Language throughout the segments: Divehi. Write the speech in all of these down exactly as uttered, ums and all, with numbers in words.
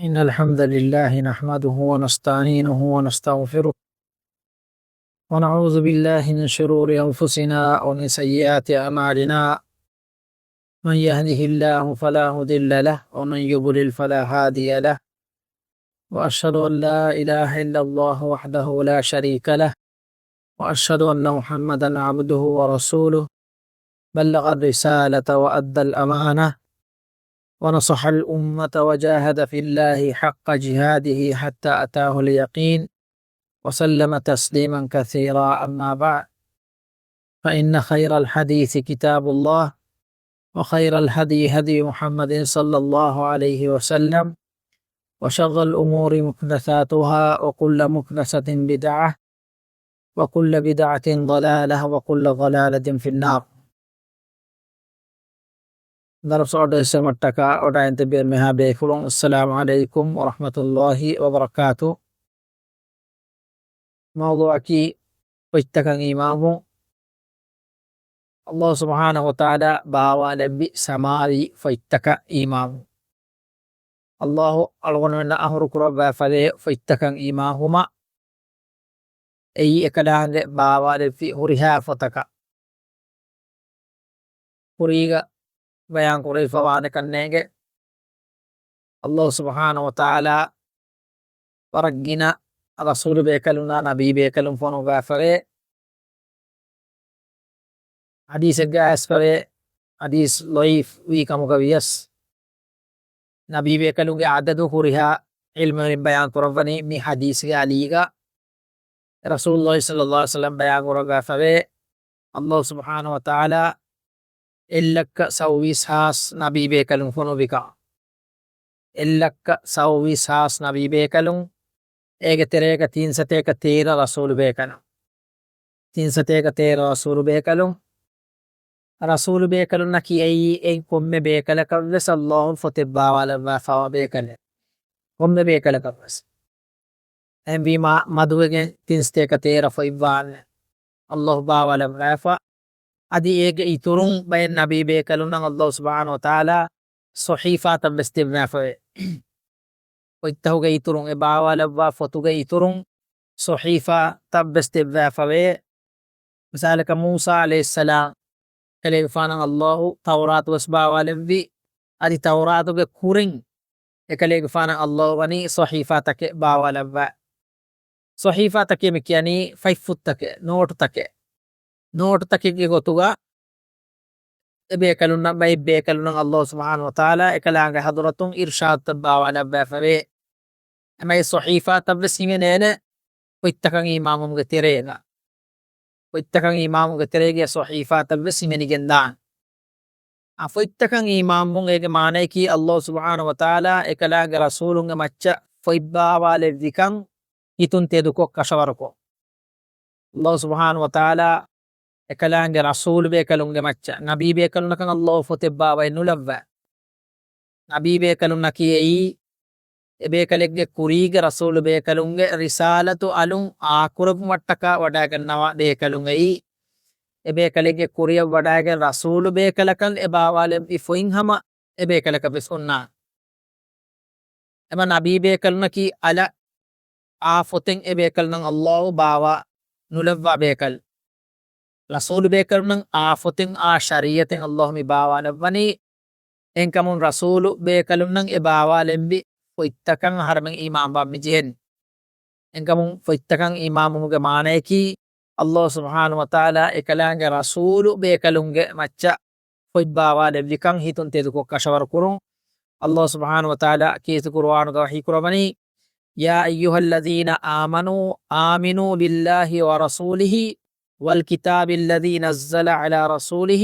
إن الحمد لله نحمده ونستعينه ونستغفره، ونعوذ بالله من شرور أنفسنا ومن سيئات أعمالنا. من يهده الله فلا مضل له، ومن يضلل فلا هادي له. وأشهد أن لا إله إلا الله وحده لا شريك له، وأشهد أن محمدا عبده ورسوله، بلغ الرسالة وأدى الأمانة، ونصح الأمة، وجاهد في الله حق جهاده حتى أتاه اليقين، وسلم تسليما كثيرا. أما بعد، فإن خير الحديث كتاب الله، وخير الهدي هدي محمد صلى الله عليه وسلم، وشر الأمور محدثاتها، وكل محدثة بدعة، وكل بدعة ضلالة، وكل ضلالة في النار. ދަރުސް އޮޑިސަމައްޓަކާ އޮޑާއިން ތިބި މެހާ ބޭފުޅުން، އައްސަލާމު ޢަލައިކުމް ވަރަޙްމަތުﷲި ވަބަރަކާތު. މައުޟޫޢަކީ ފޮތްތަކަށް އީމާންވުން. ﷲ ސުބްޙާނަހޫ ވަތަޢާލާ ބާވާލެއްވި ސަމާވީ ފޮތްތަކަށް އީމާންވުން. ﷲ އަޅުގަނޑުމެންނަށް އަމުރު ކުރައްވާފަވޭ ފޮތްތަކަށް އީމާންވުމަށް. އެއީ އެކަލާނގެ ބާވާލެއްވި ހުރިހާ ފޮތަކަށް. ކުރީގަ ބަޔާން ކުރެވިފަވާނެކަންނޭނގެ، ﷲ ސުބްޙާނަހޫ ވަތަޢާލާ ވަރަށް ގިނަ ރަސޫލު ބޭކަލުންނާ ނަބީ ބޭކަލުން ފޮނުއްވާފަވޭ. ޙަދީޘެއްގަ އައިސްފަވޭ، ޙަދީޘް ޟަޢީފް ވީ ކަމުގަ ވިޔަސް، ނަބީ ބޭކަލުންގެ ޢަދަދު ހުރިހާ ޢިލްމުވެރިން ބަޔާން ކުރައްވަނީ މި ޙަދީޘްގެ އަލީގަ ރަސޫލުﷲ ޞައްލަﷲު ޢަލައިހި ވަސައްލަމް ބަޔާން ކުރައްވާފަވޭ، ﷲ ސުބްޙާނަހޫ ވަތަޢާލާ އެއްލައްކަ ސައުވީސް ހާސް ނަބީ ބޭކަލުން ފޮނުއްވިކަން. އެއްލައްކަ ސައުވީސް ހާސް ނަބީ ބޭކަލުން، އޭގެ ތެރޭގަ ތިން ސަތޭކަ ތޭރަ ރަސޫލު ބޭކަލުން. ތިން ސަތޭކަ ތޭރަ ރަސޫލު ބޭކަލުން. ރަސޫލު ބޭކަލުންނަކީ އެއީ އެއިން ކޮންމެ ބޭކަލަކަށްވެސް ﷲ ފޮތެއް ބާވާލައްވާފަވާ ބޭކަލެއް. ކޮންމެ ބޭކަލަކަށްވެސް. އެހެންވީމާ، މަދުވެގެން ތިން ސަތޭކަ ތޭރަ ފޮތްވާނެ ﷲ ބާވާލައްވާފަ. އަދި އޭގެ އިތުރުން ބައެއް ނަބީ ބޭކަލުންނަށް ﷲ ސުބްޙާނަހޫ ވަތަޢާލާ ޞަޙީފާތައްވެސް ދެއްވާފަވޭ. ފޮތްތަކުގެ އިތުރުން، އެ ބާވާލައްވާ ފޮތުގެ އިތުރުން ޞަޙީފާތައްވެސް ދެއްވާފަވޭ. މިސާލަކަށް، މޫސާ ޢަލައިހިއްސަލާމް އެކަލޭގެފާނަށް ﷲ ތައުރާތުވެސް ބާވާލެއްވި. އަދި ތައުރާތުގެ ކުރިން އެކަލޭގެފާނަށް ﷲ ވަނީ ޞަޙީފާތަކެއް ބާވާލައްވާ. ޞަޙީފާތަކޭ މި ކިޔަނީ ފަތްފުށްތަކެއް، ނޯޓުތަކެއް. ނޯޓުތަކެއްގެ ގޮތުގަ އެ ބޭކަލުންނަށް، ބައެއް ބޭކަލުންނަށް ﷲ ސުބްޙާނަހޫ ވަތަޢާލާ އެކަލާނގެ ޙަޟްރަތުން އިރްޝާދުތައް ބާވާލައްވާފަވޭ. އެމައި ޞަޙީފާތައްވެސް ހިމެނޭނެ ފޮތްތަކަށް އީމާންވުމުގެ ތެރޭގަ. ފޮތްތަކަށް އީމާންވުމުގެ ތެރޭގަ ޞަޙީފާތައްވެސް ހިމެނިގެންދާނެ. އާ، ފޮތްތަކަށް އީމާންވުން އޭގެ މާނަޔަކީ، ﷲ ސުބްޙާނަހޫ ވަތަޢާލާ އެކަލާނގެ ރަސޫލުންގެ މައްޗަށް ފޮތް ބާވާލެއްވިކަން ހިތުން ތެދުކޮށް ކަށަވަރުކޮށް. ﷲ ސުބްޙާނަހޫ ވަތަޢާލާ އެކަލާނގެ ރަސޫލު ބޭކަލުންގެ މައްޗަށް، ނަބީ ބޭކަލުންނަކަށް ﷲ ފޮތެއް ބާވައެއް ނުލައްވާ. ނަބީ ބޭކަލުންނަކީ އެއީ، އެބޭކަލެއްގެ ކުރީގެ ރަސޫލު ބޭކަލުންގެ ރިސާލަތު އަލުން އާކުރެއްވުމަށްޓަކާ ވަޑައިގަންނަވާ ބޭކަލުން އެއީ. އެބޭކަލެއްގެ ކުރިއަށް ވަޑައިގެން ރަސޫލު ބޭކަލަކަށް އެ ބާވާލެއްވި ފޮތް ހަމަ އެބޭކަލަކަށް ވެސް އޮންނާނެ. އެމަ ނަބީ ބޭކަލުންނަކީ އަލަށް އާ ފޮތެއް އެބޭކަލުންނަށް ﷲ ބާވާ ނުލައްވާ ބޭކަލުން. ރަސޫލު ބޭކަލުންނަށް އާ ފޮތެއް އާ ޝަރީޢަތެއް ﷲ މި ބާވާލައްވަނީ. އެހެންކަމުން ރަސޫލު ބޭކަލުންނަށް އެ ބާވާލެއްވި ފޮތްތަކަށް އަހަރެމެން އީމާންވާން މިޖެހެނީ. އެހެންކަމުން ފޮތްތަކަށް އީމާންވުމުގެ މާނަޔަކީ، ﷲ ސުބްޙާނަހޫ ވަތަޢާލާ އެކަލާނގެ ރަސޫލު ބޭކަލުންގެ މައްޗަށް ފޮތް ބާވާލެއްވިކަން ހިތުން ތެދުކޮށް ކަށަވަރު ކުރުން. ﷲ ސުބްޙާނަހޫ ވަތަޢާލާ ކީރިތި ޤުރުއާނުގަ ވަޙީ ކުރައްވަނީ، يا أيها الذين آمنوا آمنوا بالله ورسوله والكتاب الذي نزل على رسوله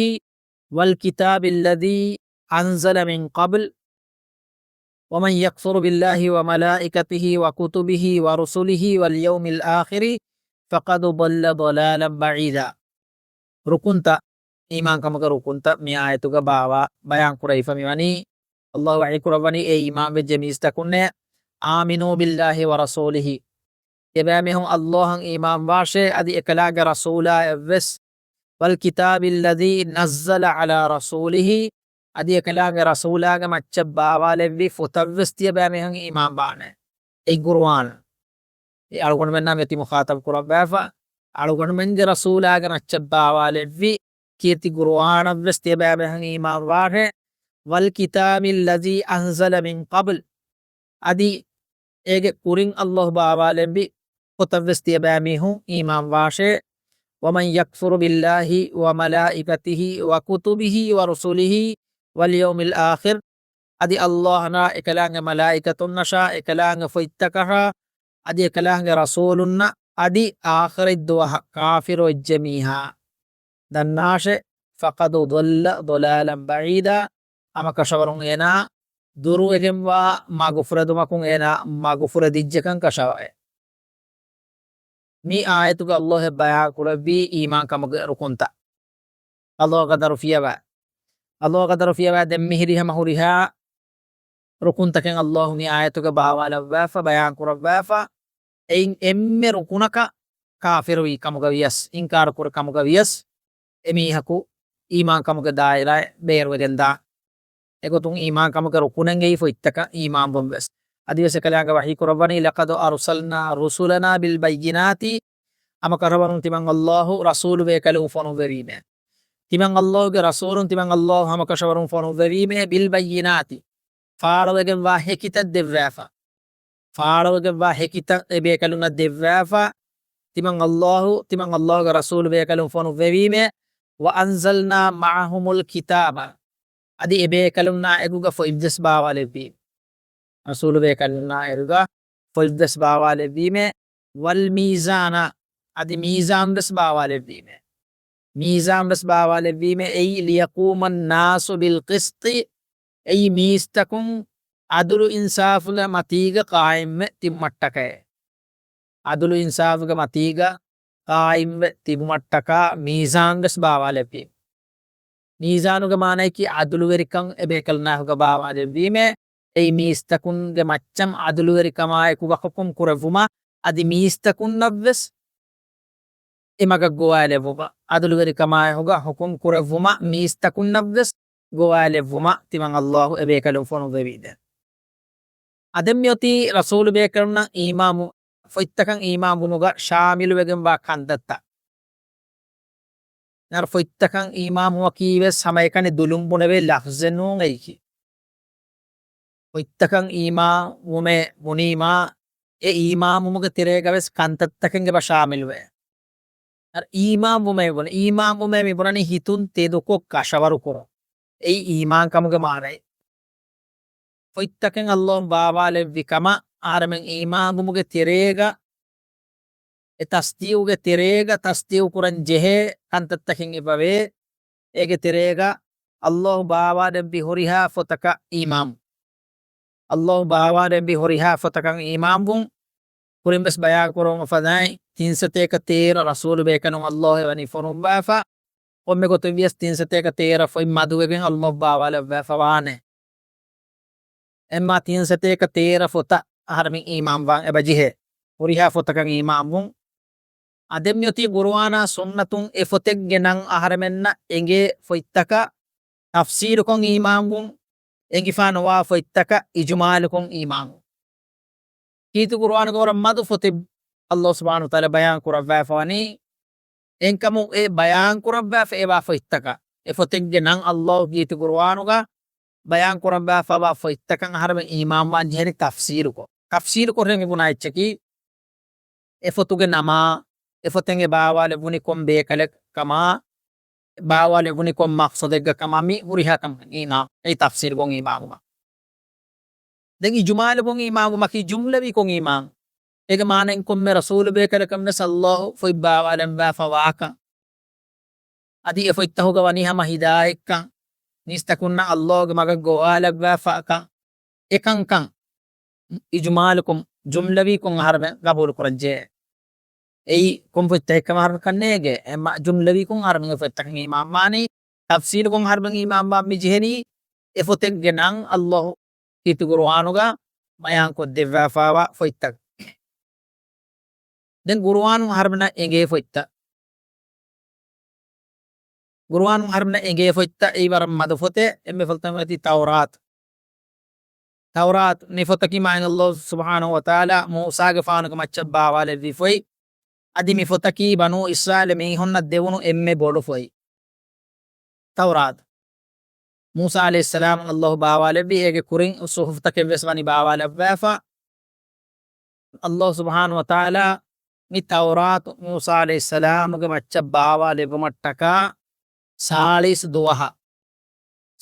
والكتاب الذي أنزل من قبل ومن يكفر بالله وملائكته وكتبه ورسله واليوم الآخر فقد ضل ضلالا بعيدا. ރުކުންތައް، އީމާންކަމުގެ ރުކުންތައް މި އާޔަތުގަ ބާވާ ބަޔާން ކުރެވިފަ މިވަނީ، ﷲ ވަޙީ ކުރައްވަނީ އޭ އީމާންވެއްޖެ މީސްތަކުންނޭ، آمنوا بالله ورسوله، އެބައިމީހުން ﷲ އަށް އީމާންވާށޭ، އަދި އެކަލާގެ ރަސޫލާ އެއްވެސް، والكتاب الذي نزل على رسوله، އަދި އެކަލާނގެ ރަސޫލާގެ މައްޗަށް ބާވާލެއްވި ފޮތަށްވެސް ތިޔަބައިމީހުން އީމާން ވާނެ. އެއީ ޤުރުއާން. އެ އަޅުގަނޑުމެންނާ މިއޮތީ މުޚާޠަބު ކުރައްވާފަ، އަޅުގަނޑުމެންގެ ރަސޫލާގެ މައްޗަށް ބާވާލެއްވި ކީރިތި ޤުރުއާނަށްވެސް ތިޔަބައިމީހުން އީމާން ވާނެ. والكتاب الذي أنزل من قبل. އަދި އޭގެ ކުރިން ﷲ ބާވާލެއްވި ފޮތަށްވެސް ތިޔަބައިމީހުން އީމާން ވާށޭ. ومن يكفر بالله وملائكته وكتبه ورسله واليوم الآخر. އަދި ﷲ އަށާ، އެކަލާނގެ މަލާއިކަތުންނަށާ، އެކަލާނގެ ފޮތްތަކަށާ، އަދި އެކަލާނގެ ރަސޫލުންނަށް، އަދި އާޚިރަތް ދުވަހަށް ކާފިރު ވެއްޖެ މީހާ ދަންނާށެ، فقد ضل ضلالا بعيدا، ހަމަކަށަވަރުން އޭނާ ދުރުވެގެންވާ މަގުފުރެދުމަކުން އޭނާ މަގުފުރެދިއްޖެކަން ކަށަވައޭ. މި އާޔަތުގަ ﷲ އެ ބަޔާން ކުރެއްވީ އީމާން ކަމުގެ ރުކުންތައް. ﷲ ގަދަރު ފިޔަވާ، ﷲ ގަދަރު ފިޔަވާ ދެން މިހިރި ހަމަ ހުރިހާ ރުކުންތަކެއް ﷲ މި އާޔަތުގަ ބާވާލައްވާފަ، ބަޔާން ކުރައްވާފަ، އެއިން އެންމެ ރުކުނަކަށް ކާފިރުވި ކަމުގަ ވިޔަސް، އިންކާރު ކުރި ކަމުގަ ވިޔަސް، އެމީހަކު އީމާން ކަމުގެ ދާއިރާއިން ބޭރުވެގެންދާނެ. އެގޮތުން އީމާން ކަމުގެ ރުކުނެއް އެއީ ފޮތްތަކަށް އީމާންވުން ވެސް. އަދިވެސް އެކަލާނގެ ވަޙީ ކުރައްވަނީ، لقد أرسلنا رسلنا بالبينات، ހަމަކަށަވަރުން ތިމަން ﷲ ރަސޫލު ބޭކަލުން ފޮނުއްވެވީމޭ. ތިމަން ﷲގެ ރަސޫލުން ތިމަން ﷲ ހަމަކަށަވަރުން ފޮނުއްވެވީމޭ، بالبينات، ފާޅުވެގެންވާ ހެކިތައް ދެއްވާފަ. ފާޅުވެގެންވާ ހެކިތައް އެބޭކަލުންނަށް ދެއްވާފަ، ތިމަން ﷲ، ތިމަން ﷲގެ ރަސޫލު ބޭކަލުން ފޮނުއްވެވީމޭ، وأنزلنا معهم الكتاب، އަދި އެބޭކަލުންނާ އެކުގަ ފޮތްވެސް ބާވާލެއްވީ. ރަސޫލު ބޭކަލުންނާ އެކުގަ ފޮތްވެސް ބާވާލެއްވީމޭ، والميزان، އަދި މީޒާންވެސް ބާވާލެއްވީމޭ. މީޒާންވެސް ބާވާލެއްވީމޭ، އެއީ ليقوم الناس بالقسط، އެއީ މީސްތަކުން އަދުލު އިންސާފުގެ މަތީގަ ޤާއިމްވެ ތިބުމަށްޓަކައޭ. އަދުލު އިންސާފުގެ މަތީގަ ޤާއިމްވެ ތިބުމަށްޓަކާ މީޒާންވެސް ބާވާލެއްވީ. މީޒާނުގެ މާނަޔަކީ އަދުލުވެރިކަން އެބޭކަލުންނާ އެކުގަ ބާވާލެއްވީމޭ، އެއީ މީސްތަކުންގެ މައްޗަށް އަދުލުވެރިކަމާ އެކުގަ ޙުކުމް ކުރެއްވުމަށް، އަދި މީސްތަކުންނަށްވެސް އެ މަގަށް ގޮވާލެއްވުމަށް، އަދުލުވެރިކަމާ އެކުގަ ޙުކުމް ކުރެއްވުމަށް މީސްތަކުންނަށްވެސް ގޮވާލެއްވުމަށް ތިމަން ﷲ އެބޭކަލުން ފޮނުއްވެވީދެ. އަދެން މިއޮތީ ރަސޫލު ބޭކަލުންނަށް އީމާން، ފޮތްތަކަށް އީމާންވުމުގަ ޝާމިލުވެގެންވާ ކަންތައްތައް. ނަރ ފޮތްތަކަށް އީމާންވުމަކީ ވެސް ހަމައެކަނި ދުލުން ބުނެވޭ ލަފްޒެއް ނޫން އެއީކީ. ފޮތްތަކަށް އީމާންވުމޭ ބުނީމާ، އެ އީމާންވުމުގެ ތެރޭގަ ވެސް ކަންތައްތަކެއް އެބަ ޝާމިލުވޭ. އަރ އީމާންވުމޭ ބުނެ، އީމާންވުމޭ މި ބުނަނީ ހިތުން ތެދުކޮށް ކަށަވަރުކުރުން. އެއީ އީމާން ކަމުގެ މާނައެއް. ފޮތްތަކެއް ﷲ ބާވާލެއްވި ކަމަށް އަހަރެމެން އީމާންވުމުގެ ތެރޭގަ، އެ ތަސްދީގުގެ ތެރޭގަ ތަސްދީގު ކުރަން ޖެހޭ ކަންތައްތަކެއް އެބަވޭ. އޭގެ ތެރޭގަ ﷲ ބާވާލެއްވި ހުރިހާ ފޮތަކަށް އީމާން. ﷲ ބާވާލެއްވި ހުރިހާ ފޮތަކަށް އީމާންވުން. ކުރިން ވެސް ބަޔާން ކުރަމުން ފަދައިން، ތިން ސަތޭކަ ތޭރަ ރަސޫލު ބޭކަލުން ﷲ އެވަނީ ފޮނުއްވާފަ. ކޮންމެ ގޮތެއް ވިޔަސް ތިން ސަތޭކަ ތޭރަ ފޮތް މަދުވެގެން ﷲ ބާވާލައްވާފަ ވާނެ. އެއްމާ ތިން ސަތޭކަ ތޭރަ ފޮތަށް އަހަރެމެން އީމާންވާން އެބަޖެހޭ. ހުރިހާ ފޮތަކަށް އީމާންވުން. އަދެން މިއޮތީ ޤުރުއާނާ ސުންނަތުން އެ ފޮތެއްގެ ނަން އަހަރެމެންނަށް އެނގޭ ފޮތްތަކަށް ތަފްސީލުކޮށް އީމާންވުން، އެނގިފާ ނުވާ ފޮތްތަކަށް އިޖުމާލުކޮށް އީމާންވުން. ކީރިތި ޤުރުއާނުގެ ވަރަށް މަދު ފޮތެއް ﷲ ސުބްޙާނަހޫ ވަތަޢާލާ ބަޔާން ކުރައްވާފަވަނީ. އެހެންކަމުން އެ ބަޔާން ކުރައްވާފައިވާ ފޮތްތަކަށް އެ ފޮތެއްގެ ނަން ﷲ ކީރިތި ޤުރުއާނުގަ ބަޔާން ކުރައްވާފައިވާ ފޮތްތަކަށް އަހަރެމެން އީމާންވާން ޖެހެނީ ތަފްސީލުކޮށް. ތަފްސީލުކޮށް މި ބުނާ އެއްޗަކީ، އެ ފޮތުގެ ނަމާ، އެ ފޮތެއް އެ ބާވާލެއްވުނީ ކޮން ބޭކަލެއް ކަމާ، ބާވާލެއްވުނީ ކޮން މަޤްޞަދެއްގަ ކަމާ، މި ހުރިހާ ކަމަށް އީމާން، އެއީ ތަފްސީލުކޮށް އީމާންވުމަށް. ދެން އިޖުމާލުކޮށް އީމާންވުމަކީ ޖުމްލަވީކޮށް އީމާން. އޭގެ މާނައިން ކޮންމެ ރަސޫލު ބޭކަލަކަށް ވެސް ﷲ ފޮތް ބާވާލައްވާފަ ވާކަން. އަދި އެ ފޮތްތަކުގަ ވަނީ ހަމަ ހިދާޔަތްކަން، މީސްތަކުންނަށް ﷲގެ މަގަށް ގޮވާލައްވާފަކަން، އެކަންކަން އިޖުމާލުކޮށް، ޖުމްލަވީކޮށް އަހަރެމެން ގަބޫލު ކުރަންޖެހޭ. އެއީ ކޮން ފޮތްތަކެއްކަމަށް އަހަރެމެން ކަންނޭނގެ، އެމަ ޖުމްލަވީކޮށް އަހަރެމެން އެ ފޮތްތަކަށް އީމާންވާނީ، ތަފްސީލުކޮށް އަހަރެމެން އީމާންވާން މި ޖެހެނީ، އެ ފޮތެއްގެ ނަން ﷲ ކީރިތި ޤުރުއާނުގަ ބަޔާންކޮށް ދެއްވާފައިވާ ފޮތްތައް. ދެން ޤުރުއާނުން އަހަރެމެންނަށް އެނގޭ ފޮތްތައް. ޤުރުއާނު އަހަރުމެންނަށް އެނގޭ ފޮތްތައް އެއީ ވަރަށް މަދު ފޮތެއް. އެންމެ ފުރަތަމަ އޮތީ ތައުރާތު. ތައުރާތު މި ފޮތަކީ މާތް ﷲ ސުބްޙާނަހޫ ވަތަޢާލާ މޫސާގެފާނުގެ މައްޗަށް ބާވާލެއްވި ފޮތް. އަދި މި ފޮތަކީ ބަނޫ އިސްރާއީލު މީހުންނަށް ދެވުނު އެންމެ ބޮޑު ފޮތް. ތައުރާތު. މޫސާ ޢަލައިހިއްސަލާމަށް ﷲ ބާވާލެއްވި، އޭގެ ކުރިން ޞުޙުފުތަކެއް ވެސް ވަނީ ބާވާލައްވާފަ. ﷲ ސުބްޙާނަހޫ ވަތަޢާލާ މި ތައުރާތު މޫސާ ޢަލައިހިއްސަލާމުގެ މައްޗަށް ބާވާލެއްވުމަށްޓަކާ ސާޅީސް ދުވަހަށް،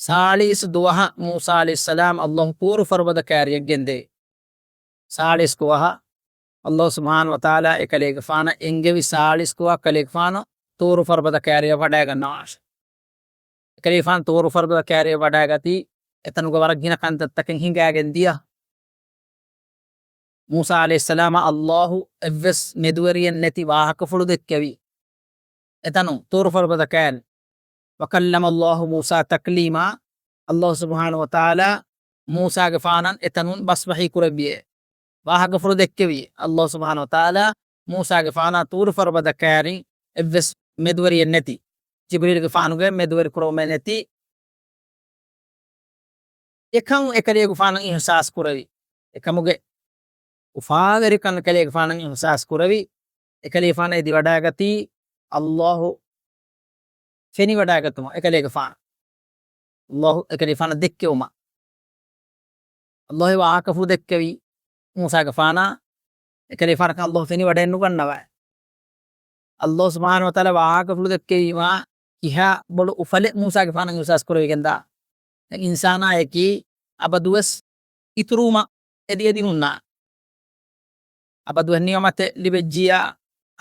ސާޅީސް ދުވަހަށް މޫސާ ޢަލައިހިއްސަލާމް ﷲ ޠޫރު ފަރުބަދަ ކައިރިއަށް ގެންދެވި. ސާޅީސް ދުވަހަށް ﷲ ސުބްޙާނަހޫ ވަތަޢާލާ އެކަލޭގެފާނަށް އެންގެވި ސާޅީސް ދުވަހަށް ކަލޭގެފާނު ޠޫރު ފަރުބަދަ ކައިރިއަށް ވަޑައިގަންނަވާށޭ. އެކަލޭގެފާނު ޠޫރު ފަރުބަދަ ކައިރިއަށް ވަޑައިގަތީ، އެތަނުގަ ވަރަށް ގިނަ ކަންތައްތަކެއް ހިނގައިގެން ދިޔަ. މޫސާ ޢަލައިހިއްސަލާމަށް ﷲ އެއްވެސް މެދުވެރިއެއް ނެތި ވާހަކަފުޅު ދެއްކެވި. އެތަނު ޠޫރު ފަރުބަދަ ކައިރި. وَكَلَّمَ اللَّهُ مُوسَىٰ تَكْلِيمًا. ﷲ ސުބްޙާނަހޫ ވަތަޢާލާ މޫސާގެފާނަށް އެތަނުން ބަސް ވަޙީ ކުރެއްވިއޭ. ވާހަކަފުޅު ދެއްކެވި. ﷲ ސުބްޙާނަހޫ ވަތަޢާލާ މޫސާގެފާނާ ޠޫރު ފަރުބަދަ ކައިރި އެއްވެސް މެދުވެރިއެއް ނެތި، ޖިބްރީލްގެފާނުގެ މެދުވެރި ކުރުމެއް ނެތި. އެކަން އެކަލޭގެފާނަށް އިޙްސާސް ކުރެވި. އެކަމުގެ އުފާވެރިކަން އެކަލޭގެފާނަށް އިޙްސާސް ކުރެވި. އެކަލޭގެފާނަށް އެދިވަޑައިގަތީ ﷲ ފެނިވަޑައިގަތުމަށް އެކަލޭގެފާނަށް. ﷲ އެކަލޭގެފާނަށް ދެއްކެވުމަށް. ﷲ ވާހަކަފުޅު ދެއްކެވި މޫސާގެފާނާ އެކަލޭގެފާނަކަށް ﷲ ފެނިވަޑައެއް ނުގަންނަވައި. ﷲ ސުބްޙާނަހޫ ވަތަޢާލާ ވާހަކަފުޅު ދެއްކެވީމާ ކިހާ ބޮޑު އުފަލެއް މޫސާގެފާނަށް އިޙްސާސް ކުރެވިގެންދާ. ދެން އިންސާނާއަކީ އަބަދުވެސް އިތުރުވުމަށް އެދި އެދި ހުންނާނެ. އަބަދުވެސް ނިޢުމަތެއް ލިބެއްޖިއްޔާ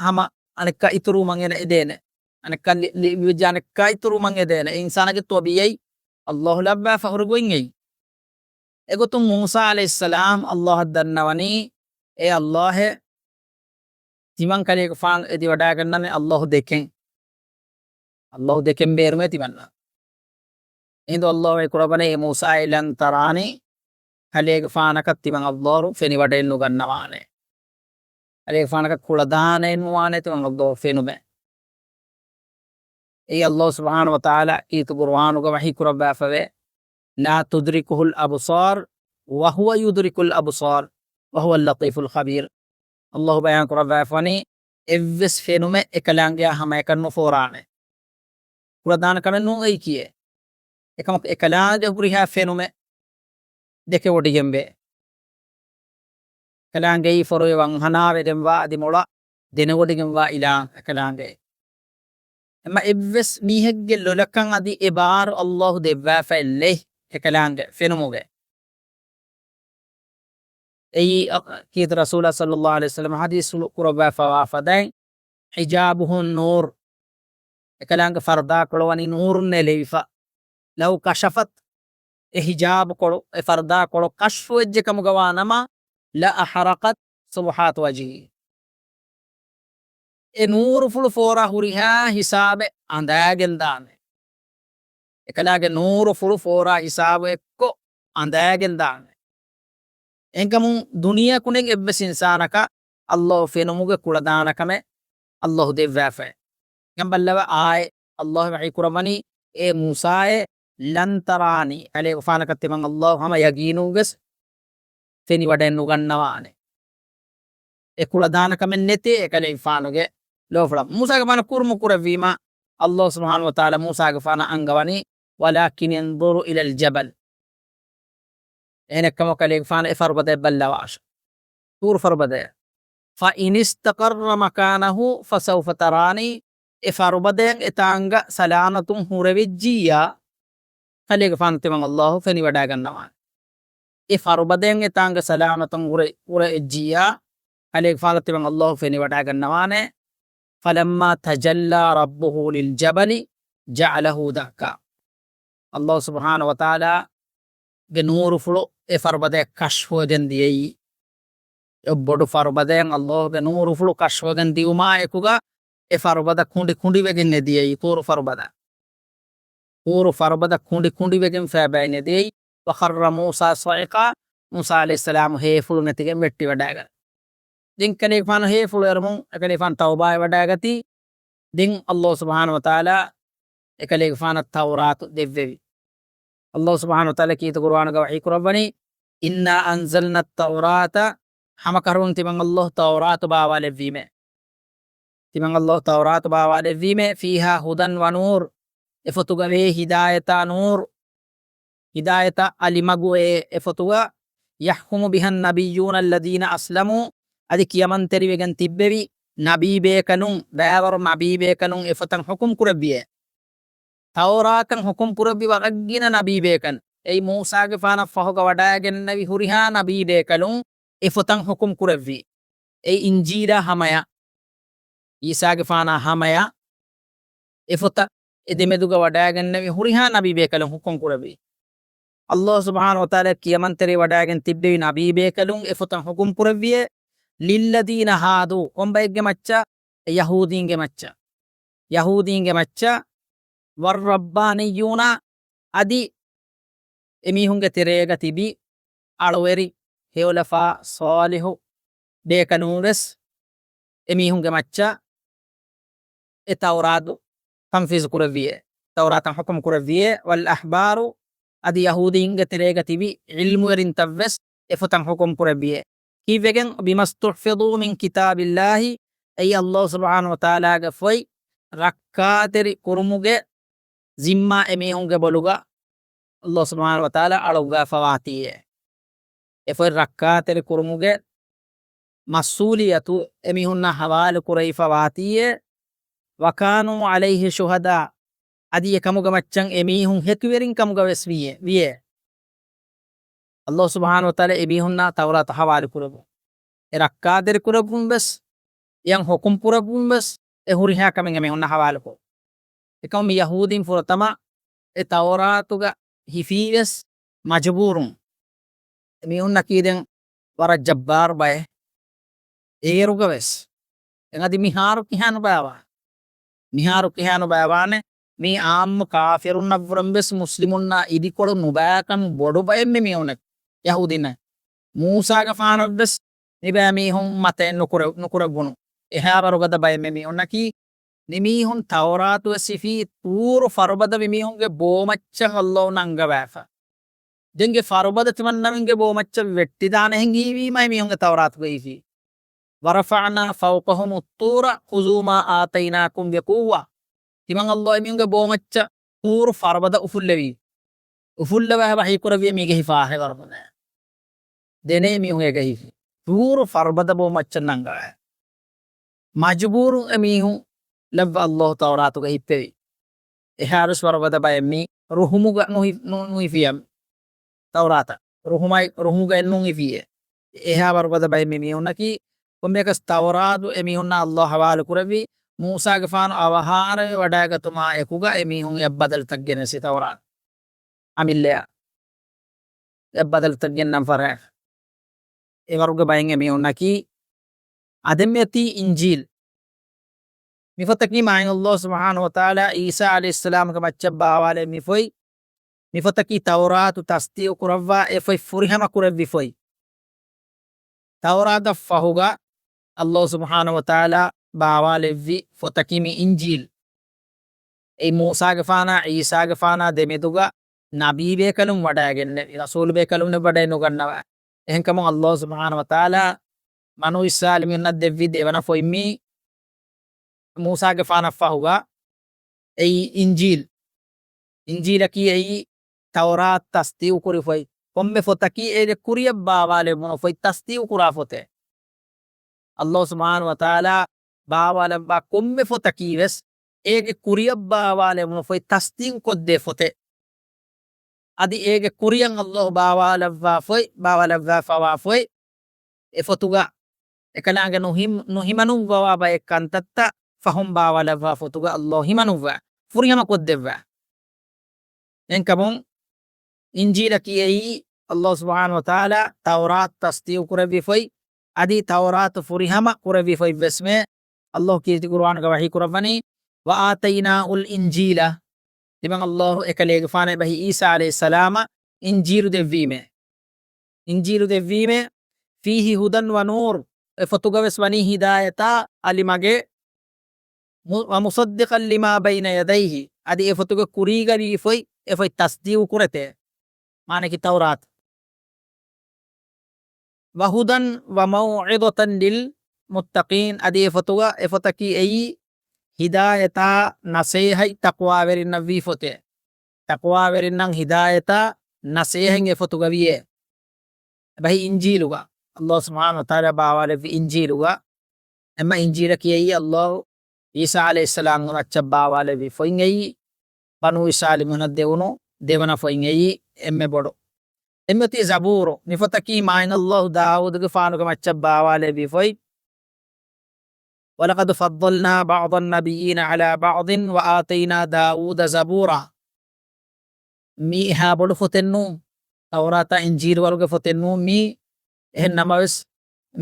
ހަމަ އަނެއްކާ އިތުރުވުމަށް އޭނަ އެދޭނެ. އަނެއްކާ ލި-، ލިބިއްޖެ އަނެއްކާ އިތުރުވުމަށް އެދޭނެ. އިންސާނާގެ ޠަބީޢަތް ﷲ ލައްވާފަ ހުރި ގޮތް އެއީ. އެގޮތުން މޫސާ ޢަލައިހިއްސަލާމް ﷲ އަށް ދަންނަވަނީ، އޭ ﷲ އޭ، ތިމަން ކަލޭގެފާނު އެދިވަޑައިގަންނަނީ ﷲ ދެކެން. ﷲ ދެކެން ބޭރުމޭ ތިމަންނަށް. އެހިނދު ﷲ ވަޙީ ކުރައްވަނީ، އޭ މޫސާ އޭ، لَن تَرَانِي، ކަލޭގެފާނަކަށް ތިމަން ﷲ ފެނިވަޑައެއް ނުގަންނަވާނެ. ކަލޭގެފާނަކަށް ކުޅަދާނައެއް ނުވާނެ ތިމަން ﷲ ފެނުމެއް. އެއީ ﷲ ސުބްޙާނަހޫ ވަތަޢާލާ ކީރިތި ޤުރުއާނުގަ ވަޙީ ކުރައްވާފަވޭ، لَا تُدْرِكُهُ الْأَبْصَارُ وَهُوَ يُدْرِكُ الْأَبْصَارَ وَهُوَ اللَّطِيفُ الْخَبِيرُ. ﷲ ބަޔާން ކުރައްވާފަވަނީ، އެއްވެސް ފެނުމެއް އެކަލާނގެއާ ހަމައަކަށް ނުފޯރާނެ. ކުޅަދާނަ ކަމެއް ނޫން އެއީކީއެއް. އެކަމަކު އެކަލާނގެ ހުރިހާ ފެނުމެއް ދެކެވޮޑިގެންވޭ. އެކަލާނގެއީ ފޮރުވެ ވަންހަނާވެގެންވާ އަދި މޮޅަށް ދެނެވޮޑިގެންވާ އިލާހު އެކަލާނގެ. އެމަ އެއްވެސް މީހެއްގެ ލޮލަކަށް އަދި އެ ބާރު ﷲ ދެއްވާފައެއް ނެތް އެކަލާނގެ ފެނުމުގެ. އެއީ، އަ، ކީރިތި ރަސޫލާ ޞައްލައްލާހު ޢަލައިހި ވަސައްލަމަ ޙަދީޘްފުޅު ކުރައްވާފަވާ ފަދައިން، حِجَابُهُ نُورٌ، އެކަލާނގެ ފަރުދާކޮޅު ވަނީ ނޫރުންނޭ ލެވިފަ. لَوْ كَشَفَتْ، އެ ޙިޖާބުކޮޅު، އެ ފަރުދާކޮޅު ކަޝްފުވެއްޖެ ކަމުގަވާ ނަމަ، لَأَحْرَقَتْ سُبُحَاتُ وَجْهِهِ. އެ ނޫރުފުޅު ފޯރާ ހުރިހާ ހިސާބެއް އަނދައިގެންދާނެ. އެކަލާގެ ނޫރުފުޅު ފޯރާ ހިސާބު އެއްކޮށް އަނދައިގެންދާނެ. އެހެންކަމުން ދުނިޔެ ކުނިން އެއްވެސް އިންސާނަކަށް ﷲ ފެނުމުގެ ކުޅަދާނަކަމެއް ﷲ ދެއްވާފައެއް. ކަނބައްލަވަ އާއެ ﷲ ވަޙީ ކުރައްވަނީ، އޭ މޫސާއޭ، لَن تَرَانِي، ކަލޭގެފާނަކަށް ތިމަން ﷲ ހަމަ ޔަގީނުންވެސް ފެނިވަޑައެއް ނުގަންނަވާނެ. އެ ކުޅަދާނަކަމެއް ނެތޭ އެކަލޭގެފާނުގެ ލޯފުޅަށް. މޫސާގެފާނަށް ކުރުމު ކުރެއްވީމަ، ﷲ ސުބްޙާނަހޫ ވަތަޢާލާ މޫސާގެފާނަށް އަންގަވަނީ، وَلَٰكِنِ انظُرْ إِلَى الْجَبَلِ. އެހެނެއްކަމަކު ކަލޭގެފާނު އެ ފަރުބަދަޔަށް ބައްލަވާށޭ. ޠޫރު ފަރުބަދަޔަށް. فَإِنِ اسْتَقَرَّ مَكَانَهُ فَسَوْفَ تَرَانِي. އެ ފަރުބަދަޔަށް އެތާނގަ ސަލާމަތުން ހުރެވިއްޖިއްޔާ، ކަލޭގެފާނު ތިމަން ﷲ ފެނިވަޑައިގަންނަވާނެ. އެ ފަރުބަދަޔަށް އެތާނގަ ސަލާމަތުން ހުރެ-، ހުރެވިއްޖިއްޔާ، ކަލޭގެފާނަށް ތިމަން ﷲ ފެނިވަޑައިގަންނަވާނެ. فَلَمَّا تَجَلَّىٰ رَبُّهُ لِلْجَبَلِ جَعَلَهُ دَكًّا. ﷲ ސުބްޙާނަހޫ ވަތަޢާލާގެ ނޫރުފުޅު އެ ފަރުބަދަޔަށް ކަޝްފުވެގެން ދިޔައީ. އެ ބޮޑު ފަރުބަދަޔަށް ﷲގެ ނޫރުފުޅު ކަޝްފުވެގެން ދިއުމާ އެކުގަ އެ ފަރުބަދަ ކުނޑި ކުނޑިވެގެން އެދިޔައީ، ޠޫރު ފަރުބަދަ. ޠޫރު ފަރުބަދަ ކުނޑި ކުނޑިވެގެން ފޭބައިން އެދިޔައީ. وَخَرَّ مُوسَىٰ صَعِقًا، މޫސާ ޢަލައިހިއްސަލާމު ހޭފުޅު ނެތިގެން ވެއްޓިވަޑައިގަން. ދެން ކަލޭގެފާނު ހޭފުޅު އެރުމުން އެކަލޭގެފާނު ތައުބާވެވަޑައިގަތީ. ދެން ﷲ ސުބްޙާނަހޫ ވަތަޢާލާ އެކަލޭގެފާނަށް ތައުރާތު ދެއްވެވި. ﷲ ސުބްޙާނަހޫ ވަތަޢާލާ ކީރިތި ޤުރުއާނުގަ ވަޙީ ކުރައްވަނީ، "إنا أنزلنا التوراة"، ހަމަކަށަވަރުން ތިމަން ﷲ ތައުރާތު ބާވާލެއްވީމޭ. ތިމަން ﷲ ތައުރާތު ބާވާލެއްވީމޭ، "فيها هدى ونور"، އެފޮތުގަ ވޭ ހިދާޔަތާ ނޫރު، ހިދާޔަތާ އަލިމަގު އެ އެފޮތުގަ، "يحكم بها النبيون الذين أسلموا"، އަދި ކިޔަމަންތެރިވެގެން ތިއްބެވި ނަބީބޭކަލުން، ބައިވަރު ނަބީބޭކަލުން އެފޮތަށް ޙުކުމް ކުރެއްވިއޭ. ތައުރާތަށް ޙުކުމް ކުރެއްވި ވަރަށްގިނަ ނަބީބޭކަލުން، އެއީ މޫސާގެފާނަށް ފަހުގަ ވަޑައިގެންނެވި ހުރިހާ ނަބީބޭކަލުން އެފޮތަށް ޙުކުމް ކުރެއްވި. އެއީ އިންޖީލާ ހަމަޔަށް، އީސާގެފާނާ ހަމަޔަށް އެފޮތަށް އެ ދެމެދުގަ ވަޑައިގެންނެވި ހުރިހާ ނަބީބޭކަލުން ޙުކުމް ކުރެއްވި. ﷲ ސުބްޙާނަހޫ ވަތަޢާލާ ކިޔަމަންތެރި ވަޑައިގެން ތިއްބެވި ނަބީބޭކަލުން އެފޮތަށް ޙުކުމް ކުރެއްވިއޭ، "للذين هادوا"، ކޮންބައެއްގެ މައްޗަށް؟ ޔަހޫދީންގެ މައްޗަށް. ޔަހޫދީންގެ މައްޗަށް، "والربانيون"، އަދި އެމީހުންގެ ތެރޭގަ ތިބި އަޅުވެރި، ހެޔޮލަފާ، ޞާލިޙު ބޭކަލުން ވެސް އެމީހުންގެ މައްޗަށް އެ ތައުރާތު ތަންފީޒު ކުރެއްވިއޭ، ތައުރާތަށް ޙުކުމް ކުރެއްވިއޭ، "والأحبار"، އަދި ޔަހޫދީންގެ ތެރޭގަ ތިބި ޢިލްމުވެރިންތައް ވެސް އެފޮތަށް ޙުކުމް ކުރެއްވިއޭ. ކީއްވެގެން؟ "بما استحفظوا من كتاب الله"، އެއީ ﷲ ސުބްޙާނަހޫ ވަތަޢާލާގެ ފޮތް ރައްކާތެރި ކުރުމުގެ ޒިންމާ އެމީހުންގެ ބޮލުގަ ﷲ ސުބްޙާނަހޫ ވަތަޢާލާ އަޅުއްވާފަވާތީއޭ. އެ ފޮތް ރައްކާތެރި ކުރުމުގެ މަސްއޫލިއްޔަތު އެމީހުންނާ ހަވާލު ކުރެވިފަވާތީއޭ. "وكانوا عليه شهداء"، އަދި އެކަމުގެ މައްޗަށް އެމީހުން ހެކިވެރިން ކަމުގަ ވެސް ވިޔޭ، ވިޔޭ. ﷲ ސުބްޙާނަހޫ ވަތަޢާލާ އެމީހުންނާ ތައުރާތު ހަވާލު ކުރެއްވުން، އެ ރައްކާތެރި ކުރެއްވުން ވެސް، އެޔަށް ޙުކުމް ކުރެއްވުން ވެސް، އެ ހުރިހާ ކަމެއް އެމީހުންނަށް ހަވާލުކޮށް. އެކަމު މި ޔަހޫދީން ފުރަތަމަ އެ ތައުރާތުގަ ހިފީ ވެސް މަޖުބޫރުން. އެމީހުންނަކީ ދެން ވަރަށް ޖައްބާރު ބައެއް. އޭރުގަ ވެސް. އެނގަދި މިހާރު ކިހާ ނުބައިވާ؟ މިހާރު ކިހާ ނުބައިވާނެ؟ މީ އާއްމު ކާފިރުންނަށްވުރެން ވެސް މުސްލިމުންނާ އިދިކޮޅު ނުބައިކަން ބޮޑު ބައެއް މި މީހުންނަކީ. ޔަހޫދީންނަށް. މޫސާގެފާނަށް ވެސް މިބައި މީހުން މަތައެއް ނުކުރެ-، ނުކުރެއްވުނު. އެހާވަރު ގަދަ ބައެއް މި މީހުންނަކީ. ނިމީހުން ތައުރާތު ވެސް ހިފީ ތޫރު ފަރުބަދަ މި މީހުންގެ ބޯމައްޗަށް ﷲ ނަންގަވާފަ. ދެން އެ ފަރުބަދަ ތިމަންނަމެންގެ ބޯމައްޗަށް ވެއްޓިދާނެހެން ހީވީމަ މީހުންގެ ތައުރާތުގައި ހިފީ. "ورفعنا فوقهم الطور خذوا ما آتيناكم بقوة." ތިމަން ﷲ މީހުންގެ ބޯމައްޗަށް ތޫރު ފަރުބަދަ އުފުއްލެވީ. އުފުއްލަވާ ވަޙީ ކުރެއްވިއޭ މީގެ ހިފާހެ ވަރުބަދަ. ދެނޭ މީހުން އޭގަ ހިފީ. ތޫރު ފަރުބަދަ ބޯމައްޗަށް ނަންގަވާ. މަޖުބޫރުން އެމީހުން ލައްވަ ﷲ ތައުރާތުގަ ހިއްޕެވި. އެހާވެސް ވަރުބަދަ ބައެއް މީ ރުހުމުގަ ނުހި-، ނު-، ނުހިފިޔަ ތައުރާތަށް. ރުހުމައި-، ރުހުމުގައެއް ނޫން ހިފިޔޭ. އެހާ ވަރުބަދަ ބައެއް މި މީހުންނަކީ ކޮންމެއަކަސް ތައުރާތު އެމީހުންނާ ﷲ ހަވާލު ކުރެއްވި މޫސާގެފާނު އަވަހާރަވެ ވަޑައިގަތުމާ އެކުގަ އެމީހުން އެއްބަދަލުތައް ގެނެސް ތައުރާތު. އަމިއްލަޔަށް އެއްބަދަލުތައް ގެންނަން ފަރާތް. އެވަރުގެ ބައެއް އެމީހުންނަކީ އަދެ މިއޮތީ އިންޖީލް. މިފޮތަކީ މާތް ﷲ ސުބްޙާނަހޫ ވަތަޢާލާ އީސާ ޢަލައިހިއްސަލާމްގެ މައްޗަށް ބާވާލެއްވި ފޮތް. މިފޮތަކީ ތައުރާތު ތަޞްދީޤު ކުރައްވާ އެ ފޮތް ފުރިހަމަ ކުރެއްވި ފޮތް. ތައުރާތަށް ފަހުގަ ﷲ ސުބްޙާނަހޫ ވަތަޢާލާ ބާވާލެއްވި ފޮތަކީ މި އިންޖީލް. އެއީ މޫސާގެފާނާ ޢީސާގެފާނާ ދެމެދުގަ ނަބީބޭކަލުން ވަޑައިގެންނެވި، ރަސޫލުބޭކަލުން ވަޑައި ނުގަންނަވާ. އެހެންކަމުން ﷲ ސުބްޙާނަހޫ ވަތަޢާލާ ބަނޫ އިސްރާއީލުންނަށް ދެއްވި ދެވަނަ ފޮތް މީ މޫސާގެފާނަށް ފަހުގަ އެއީ އިންޖީލް. އިންޖީލަކީ އެއީ ތައުރާތު ތަޞްދީޤު ކުރި ފޮތް. ކޮންމެ ފޮތަކީ އޭގެ ކުރިއަށް ބާވާލެވުނު ފޮތް، ތަޞްދީޤު ކުރާ ފޮތެއް. ﷲ ސުބްޙާނަހޫ ވަތަޢާލާ ބާވާލައްވާ ކޮންމެ ފޮތަކީ ވެސް އޭގެ ކުރިއަށް ބާވާލެވުނު ފޮތް، ތަޞްދީޤު ކޮށްދޭ ފޮތެއް. އަދި އޭގެ ކުރިއަށް ﷲ ބާވާލައްވާ ފޮތް، ބާވާލައްވާފަވާ ފޮތް، އެ ފޮތުގަ އެކަލާނގެ ނުހިމް-، ނުހިމަނުއްވަވާ ބައެއް ކަންތައްތައް ފަހުން ބާވާލައްވާ ފޮތުގަ ﷲ ހިމަނުއްވާ، ފުރިހަމަ ކޮށްދެއްވާ. އެހެންކަމުން އިންޖީލަކީ އެއީ ﷲ ސުބްޙާނަހޫ ވަތަޢާލާ ތައުރާތު ތަޞްދީޤު ކުރެއްވި ފޮތް، އަދި ތައުރާތު ފުރިހަމަ ކުރެއްވި ފޮތް ވެސްމެ. ﷲ ކީރިތި ޤުރުއާނުގަ ވަޙީ ކުރައްވަނީ، "وآتيناه الإنجيل"، ތިމަން ﷲ އެކަލޭގެފާނަށް އެބަހީ ޢީސާ ޢަލައިހިއްސަލާމަށް އިންޖީލު ދެއްވީމޭ. އިންޖީލު ދެއްވީމޭ، "فيه هدى ونور"، އެ ފޮތުގަ ވެސް ވަނީ ހިދާޔަތާ އަލިމަގެއް، މު-، "ومصدقا لما بين يديه"، އަދި އެ ފޮތުގެ ކުރީގަ ވީ ފޮތް، އެ ފޮތް ތަސްދީގު ކުރެތޭ. މާނައަކީ ތައުރާތު. وهدى وموعظة للمتقين، އަދި އެ ފޮތުގަ، އެ ފޮތަކީ އެއީ ހިދާޔަތާ ނަސޭހަތް ތަޤްވާވެރިންނަށް ވީ ފޮތެއް. ތަޤްވާވެރިންނަށް ހިދާޔަތާ ނަސޭހަތް އެ ފޮތުގަ ވިޔޭ. އެބަހީ އިންޖީލުގަ، ﷲ ސުބްޙާނަހޫ ވަތަޢާލާ ބާވާލެއްވި އިންޖީލުގަ، އެންމެ އިންޖީލަކީ އެއީ ﷲ ޢީސާ ޢަލައިހިއްސަލާމްގެ މައްޗަށް ބާވާލެއްވި ފޮތް އެއީ، ބަނޫ އިސްރާއީލުންނަށް ދެވުނު ދެވަނަ ފޮތް އެއީ އެންމެ ބޮޑު. އެންމެ އޮތީ ޒަބޫރު، މި ފޮތަކީ މާތް ﷲ ދާވޫދުގެފާނުގެ މައްޗަށް ބާވާލެއްވި ފޮތް. ولقد فضلنا بعض النبيين على بعض وآتينا داود زبورا. މީ އެހާ ބޮޑު ފޮތެއް ނޫން. ތައުރާތާ އިންޖީލު ވަރުގެ ފޮތެއް ނޫން މީ. އެހެން ނަމަވެސް،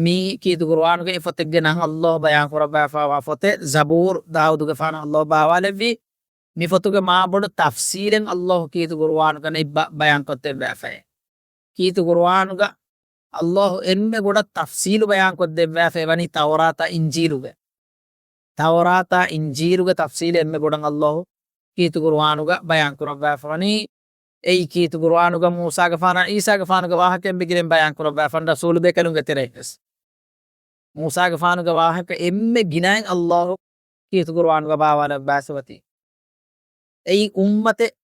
މީ ކީރިތި ޤުރުއާނުގެ އެ ފޮތެއްގެ ނަން ﷲ ބަޔާން ކުރައްވާފައިވާ ފޮތެއް. ޒަބޫރު، ދާވޫދުގެފާނަށް ﷲ ބާވާލެއްވި. މި ފޮތުގެ މާ ބޮޑު ތަފްސީލެއް ﷲ ކީރިތި ޤުރުއާނުގަ ނެތް ބަ-، ބަޔާންކޮށްދެއްވާފައޭ. ކީރިތި ޤުރުއާނުގަ ﷲ އެންމެ ބޮޑަށް ތަފްސީލު ބަޔާންކޮށްދެއްވާފައި ވަނީ ތައުރާތާ އިންޖީލުގެ. ތައުރާތާ އިންޖީލުގެ ތަފްސީލު އެންމެ ބޮޑަށް ﷲ ކީރިތި ޤުރުއާނުގަ ބަޔާން ކުރައްވާފަ ވަނީ. އެއީ ކީރިތި ޤުރުއާނުގަ މޫސާގެފާނާ ޢީސާގެފާނުގެ ވާހަކަ އެންމެ ގިނައިން ބަޔާން ކުރައްވާފަ ރަސޫލު ބޭކަލުންގެ ތެރެއިން ވެސް. މޫސާގެފާނުގެ ވާހަކަ އެންމެ ގިނައިން ﷲ ކީރިތި ޤުރުއާނުގަ ބާވާލައްވާފަ ވަތީ. އެއީ އުއްމަތެއް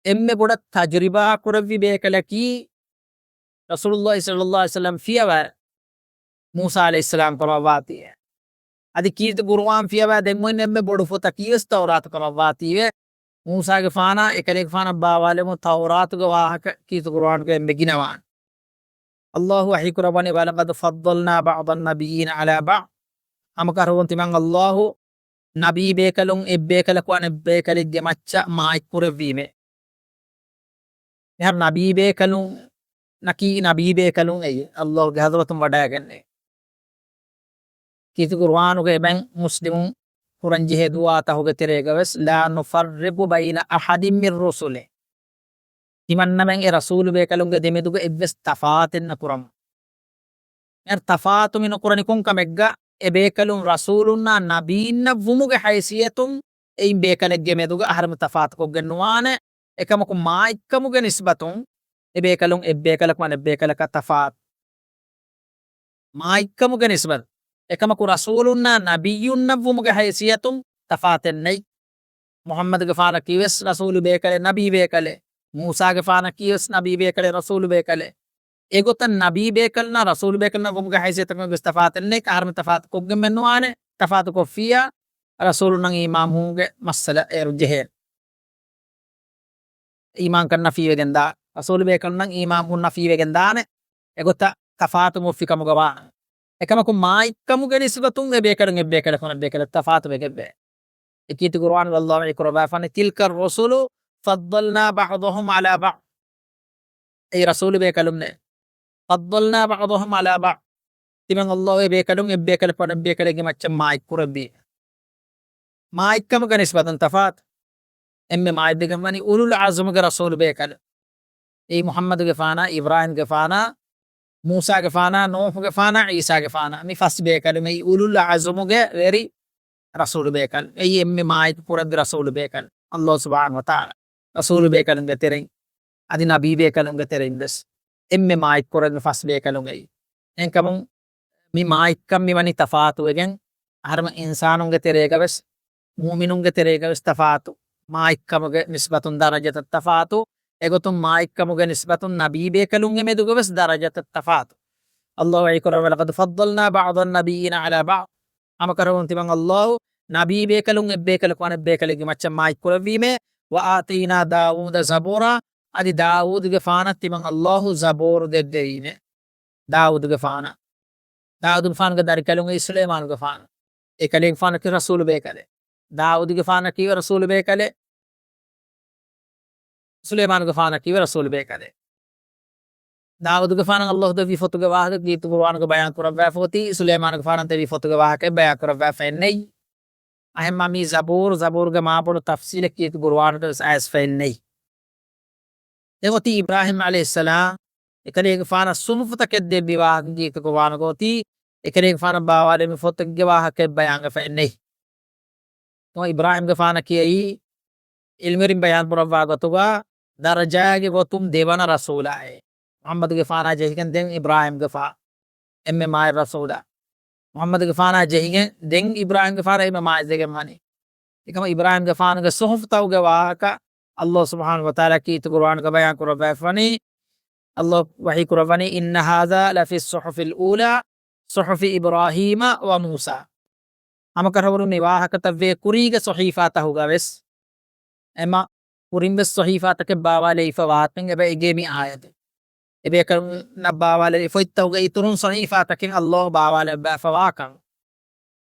އެންމެ ބޮޑަށް ތަޖުރިބާ ކުރެއްވި ބޭކަލަކީ ރަސޫލުﷲ ޞައްލަﷲ ޢަލައިހި ވަސައްލަމަ ފިޔަވައި މޫސާ ޢަލައިހިއްސަލާމް ކަމަށްވާތީވެ. އަދި ކީރިތި ޤުރުއާން ފިޔަވާ ދެން އޮތް އެންމެ ބޮޑު ފޮތަކީވެސް ތައުރާތު ކަމަށްވާތީވެ. މޫސާގެފާނާ އެކަލޭގެފާނަށް ބާވާލެވުނު ތައުރާތުގެ ވާހަކަ ކީރިތި ޤުރުއާނުގަ އެންމެ ގިނަވާނެ. ﷲ ވަޙީކުރައްވަނީ، ولقد فضلنا بعض النبيين على بعض. ހަމަކަށަވަރުން ތިމަން ﷲ ނަބީ ބޭކަލުން އެއްބޭކަލަކު އަނެއްބޭކަލެއްގެ މައްޗަށް މާތްކުރެއްވީމޭ. މިހާރު ނަބީ ބޭކަލުންނަކީ ނަބީ ބޭކަލުން އެއީ ﷲގެ ޙަޟްރަތުން ވަޑައިގެންނެވި. ކީރިތި ޤުރުއާނުގައި އެބައިން މުސްލިމުން ކުރަންޖެހޭ ދުޢާތަކުގެ ތެރޭގަވެސް، لا نفرق بين أحد من رسله. ތިމަންނަމެން އެ ރަސޫލު ބޭކަލުންގެ ދެމެދުގަ އެއްވެސް ތަފާތެއް ނުކުރަމު. މިހާރު ތަފާތު މި ނުކުރަނީ ކޮން ކަމެއްގަ؟ އެ ބޭކަލުން ރަސޫލުންނާ ނަބީންނަށް ވުމުގެ ހައިސިއްޔަތުން އެއިން ބޭކަލެއްގެ މެދުގަ އަހަރެމެން ތަފާތުކޮށްގެން ނުވާނެ. އެކަމަކު މާތްކަމުގެ ނިސްބަތުން އެ ބޭކަލުން އެއްބޭކަލަކު އަނެއްބޭކަލަކާ ތަފާތު. މާތްކަމުގެ ނިސްބަތު. އެކަމަކު ރަސޫލުންނާ ނަބިއްޔުންނަށް ވުމުގެ ހައިސިއްޔަތުން ތަފާތެއް ނެތް. މުޙައްމަދުގެފާނަކީވެސް ރަސޫލު ބޭކަލެއް، ނަބީ ބޭކަލެއް. މޫސާގެފާނަކީވެސް ނަބީ ބޭކަލެއް، ރަސޫލު ބޭކަލެއް. އެގޮތަށް ނަބީ ބޭކަލުންނާ ރަސޫލު ބޭކަލުންނާ ވުމުގެ ހައިސިއްޔަތަކުން ވެސް ތަފާތެއް ނެތް. އަހަރެމެން ތަފާތު ކޮށްގެން ނުވާނެ. ތަފާތު ކޮށްފިއްޔާ ރަސޫލުންނަށް އީމާން ހުންގެ މައްސަލަ އޭރު ޖެހޭ. އީމާންކަން ނަފީވެގެން ދާ، ރަސޫލު ބޭކަލުންނަށް އީމާން ހުން ނަފީވެގެން ދާނެ، އެގޮތަށް ތަފާތު މުވައްފި ކަމުގަ ވާނެ. އެކަމަކު މާތްކަމުގެ ނިސްބަތުން އެ ބޭކަލުން އެއްބޭކަލަކު އަނެއްބޭކަލަކު ތަފާތު ވެގެންވޭ. އެ ކީރިތި ޤުރުއާނުގަ ﷲ ވަޙީ ކުރައްވާފާނެ، تلك الرسل فضلنا بعضهم على بعض. އެއީ ރަސޫލު ބޭކަލުންނޭ. فضلنا بعضهم على بعض. ތިމަން ﷲ އެ ބޭކަލުން އެއްބޭކަލަކު އަނެއްބޭކަލެއްގެ މައްޗަށް މާތްކުރެއްވީ. މާތްކަމުގެ ނިސްބަތުން ތަފާތު. އެންމެ މާތްވެގެން ވަނީ އުލުލް ޢަޒުމުގެ ރަސޫލު ބޭކަލުން. އެއީ މުޙައްމަދުގެފާނާ، އިބްރާހީމްގެފާނާ، މޫސާގެފާނާ، ނޫޙުގެފާނާ، ޢީސާގެފާނާ. މި ފަސް ބޭކަލުން އެއީ އުލުލް ޢަޒުމުގެ ވެރި ރަސޫލު ބޭކަލުން. އެއީ އެންމެ މާތް ކުރެއްވި ރަސޫލު ބޭކަލުން. ﷲ ސުބްޙާނަހޫ ވަތަޢާލާ ރަސޫލު ބޭކަލުންގެ ތެރެއިން، އަދި ނަބީ ބޭކަލުންގެ ތެރެއިން ވެސް އެންމެ މާތް ކުރެއްވި ފަސް ބޭކަލުން އެއީ. އެހެންކަމުން މި މާތްކަން މި ވަނީ ތަފާތުވެގެން، އަހަރެމެން އިންސާނުންގެ ތެރޭގަ ވެސް، މުއުމިނުންގެ ތެރޭގަ ވެސް ތަފާތު. މާތްކަމުގެ ނިސްބަތުން ދަރަޖަތައް ތަފާތު. އެގޮތުން މާތްކަމުގެ ނިސްބަތުން ނަބީ ބޭކަލުންގެ މެދުގަ ވެސް ދަރަޖަތައް ތަފާތު. ﷲ ވަޙީކުރައްވަނީ، ولقد فضلنا بعض النبيين على بعض. ހަމަކަށަވަރުން ތިމަން ﷲ ނަބީ ބޭކަލުން އެއްބޭކަލަކު އަނެއްބޭކަލެއްގެ މައްޗަށް މާތްކުރެއްވީމޭ. وآتينا داود زبورا. އަދި ދާވޫދުގެފާނަށް ތިމަން ﷲ ޒަބޫރު ދެއްވެވީމޭ. ދާވޫދުގެފާނަށް. ދާވޫދުގެފާނުގެ ދަރިކަލުން އެއީ ސުލައިމާނުގެފާނު. އެކަލޭގެފާނަކީ ރަސޫލު ބޭކަލެއް. ދާވޫދުގެފާނަކީވެ ރަސޫލު ބޭކަލެއް. ސުލައިމާނުގެފާނަކީވެ ރަސޫލު ބޭކަލެއް. ދާވޫދުގެފާނަށް ﷲ ދެއްވި ފޮތުގެ ވާހަކަ ކީރިތި ޤުރުއާނުގަ ބަޔާން ކުރައްވާފަ އޮތީ، ސުލައިމާނުގެފާނަށް ދެއްވި ފޮތުގެ ވާހަކައެއް ބަޔާން ކުރައްވާފައެއް ނެތް. އެހެންމާ މީ ޒަބޫރު، ޒަބޫރުގެ މާބޮޑު ތަފްސީލެއް ކީރިތި ޤުރުއާނުގަ ވެސް އައިސްފައެއް ނެތް. ދެން އޮތީ އިބްރާހީމް ޢަލައިހިއްސަލާމް އެކަލޭގެފާނަށް ސުހުފުތަކެއް ދެއްވި ވާހަކަ ކީރިތި ޤުރުއާނުގަ އޮތީ، އެކަލޭގެފާނަށް ބާވާލެވުނު ފޮތެއްގެ ވާހަކައެއް ބަޔާންވެފައެއް ނެތް. އިބްރާހީމްގެފާނަކީ އެއީ ޢިލްމުވެރިން ބަޔާން ކުރައްވާ ގޮތުގަ ދަރަޖާގެ ގޮތުން ދެވަނަ ރަސޫލާއޭ. މުޙައްމަދުގެފާނާ ޖެހިގެން ދެން އިބްރާހީމްގެފާ އެންމެ މާތް ރަސޫލާ. މުޙައްމަދުގެފާނާ ޖެހިގެން ދެން އިބްރާހީމްގެފާނާ އެންމެ މާތްވެގެން ވަނީ. އެކަމަ އިބްރާހީމްގެފާނުގެ ޞުޙުފުތަކުގެ ވާހަކަ ﷲ ސުބްޙާނަހޫ ވަތަޢާލާ ކީރިތި ޤުރުއާނުގަ ބަޔާން ކުރައްވާފަވަނީ، ﷲ ވަޙީ ކުރައްވަނީ، إِنَّ هَذَا لَفِي الصُّحُفِ الْأُولَىٰ صُحُفِ إِبْرَاهِيمَ وَمُوسَىٰ. ހަމަކަށަވަރުން މި ވާހަކަތައް ވޭ ކުރީގެ ޞަޙީފާތަކުގަ ވެސް. އެމަ ކުރިން ވެސް ޞަޙީފާތަކެއް ބާވާލެވިފަ ވާކަން އެބަ އެނގޭ މި އާޔަތު. އެބޭކަލުންނަށް ބާވާލެވި ފޮތްތަކުގެ އިތުރުން ޞަޙީފާތަކެއް ﷲ ބާވާލެއްވާފަ ވާކަން.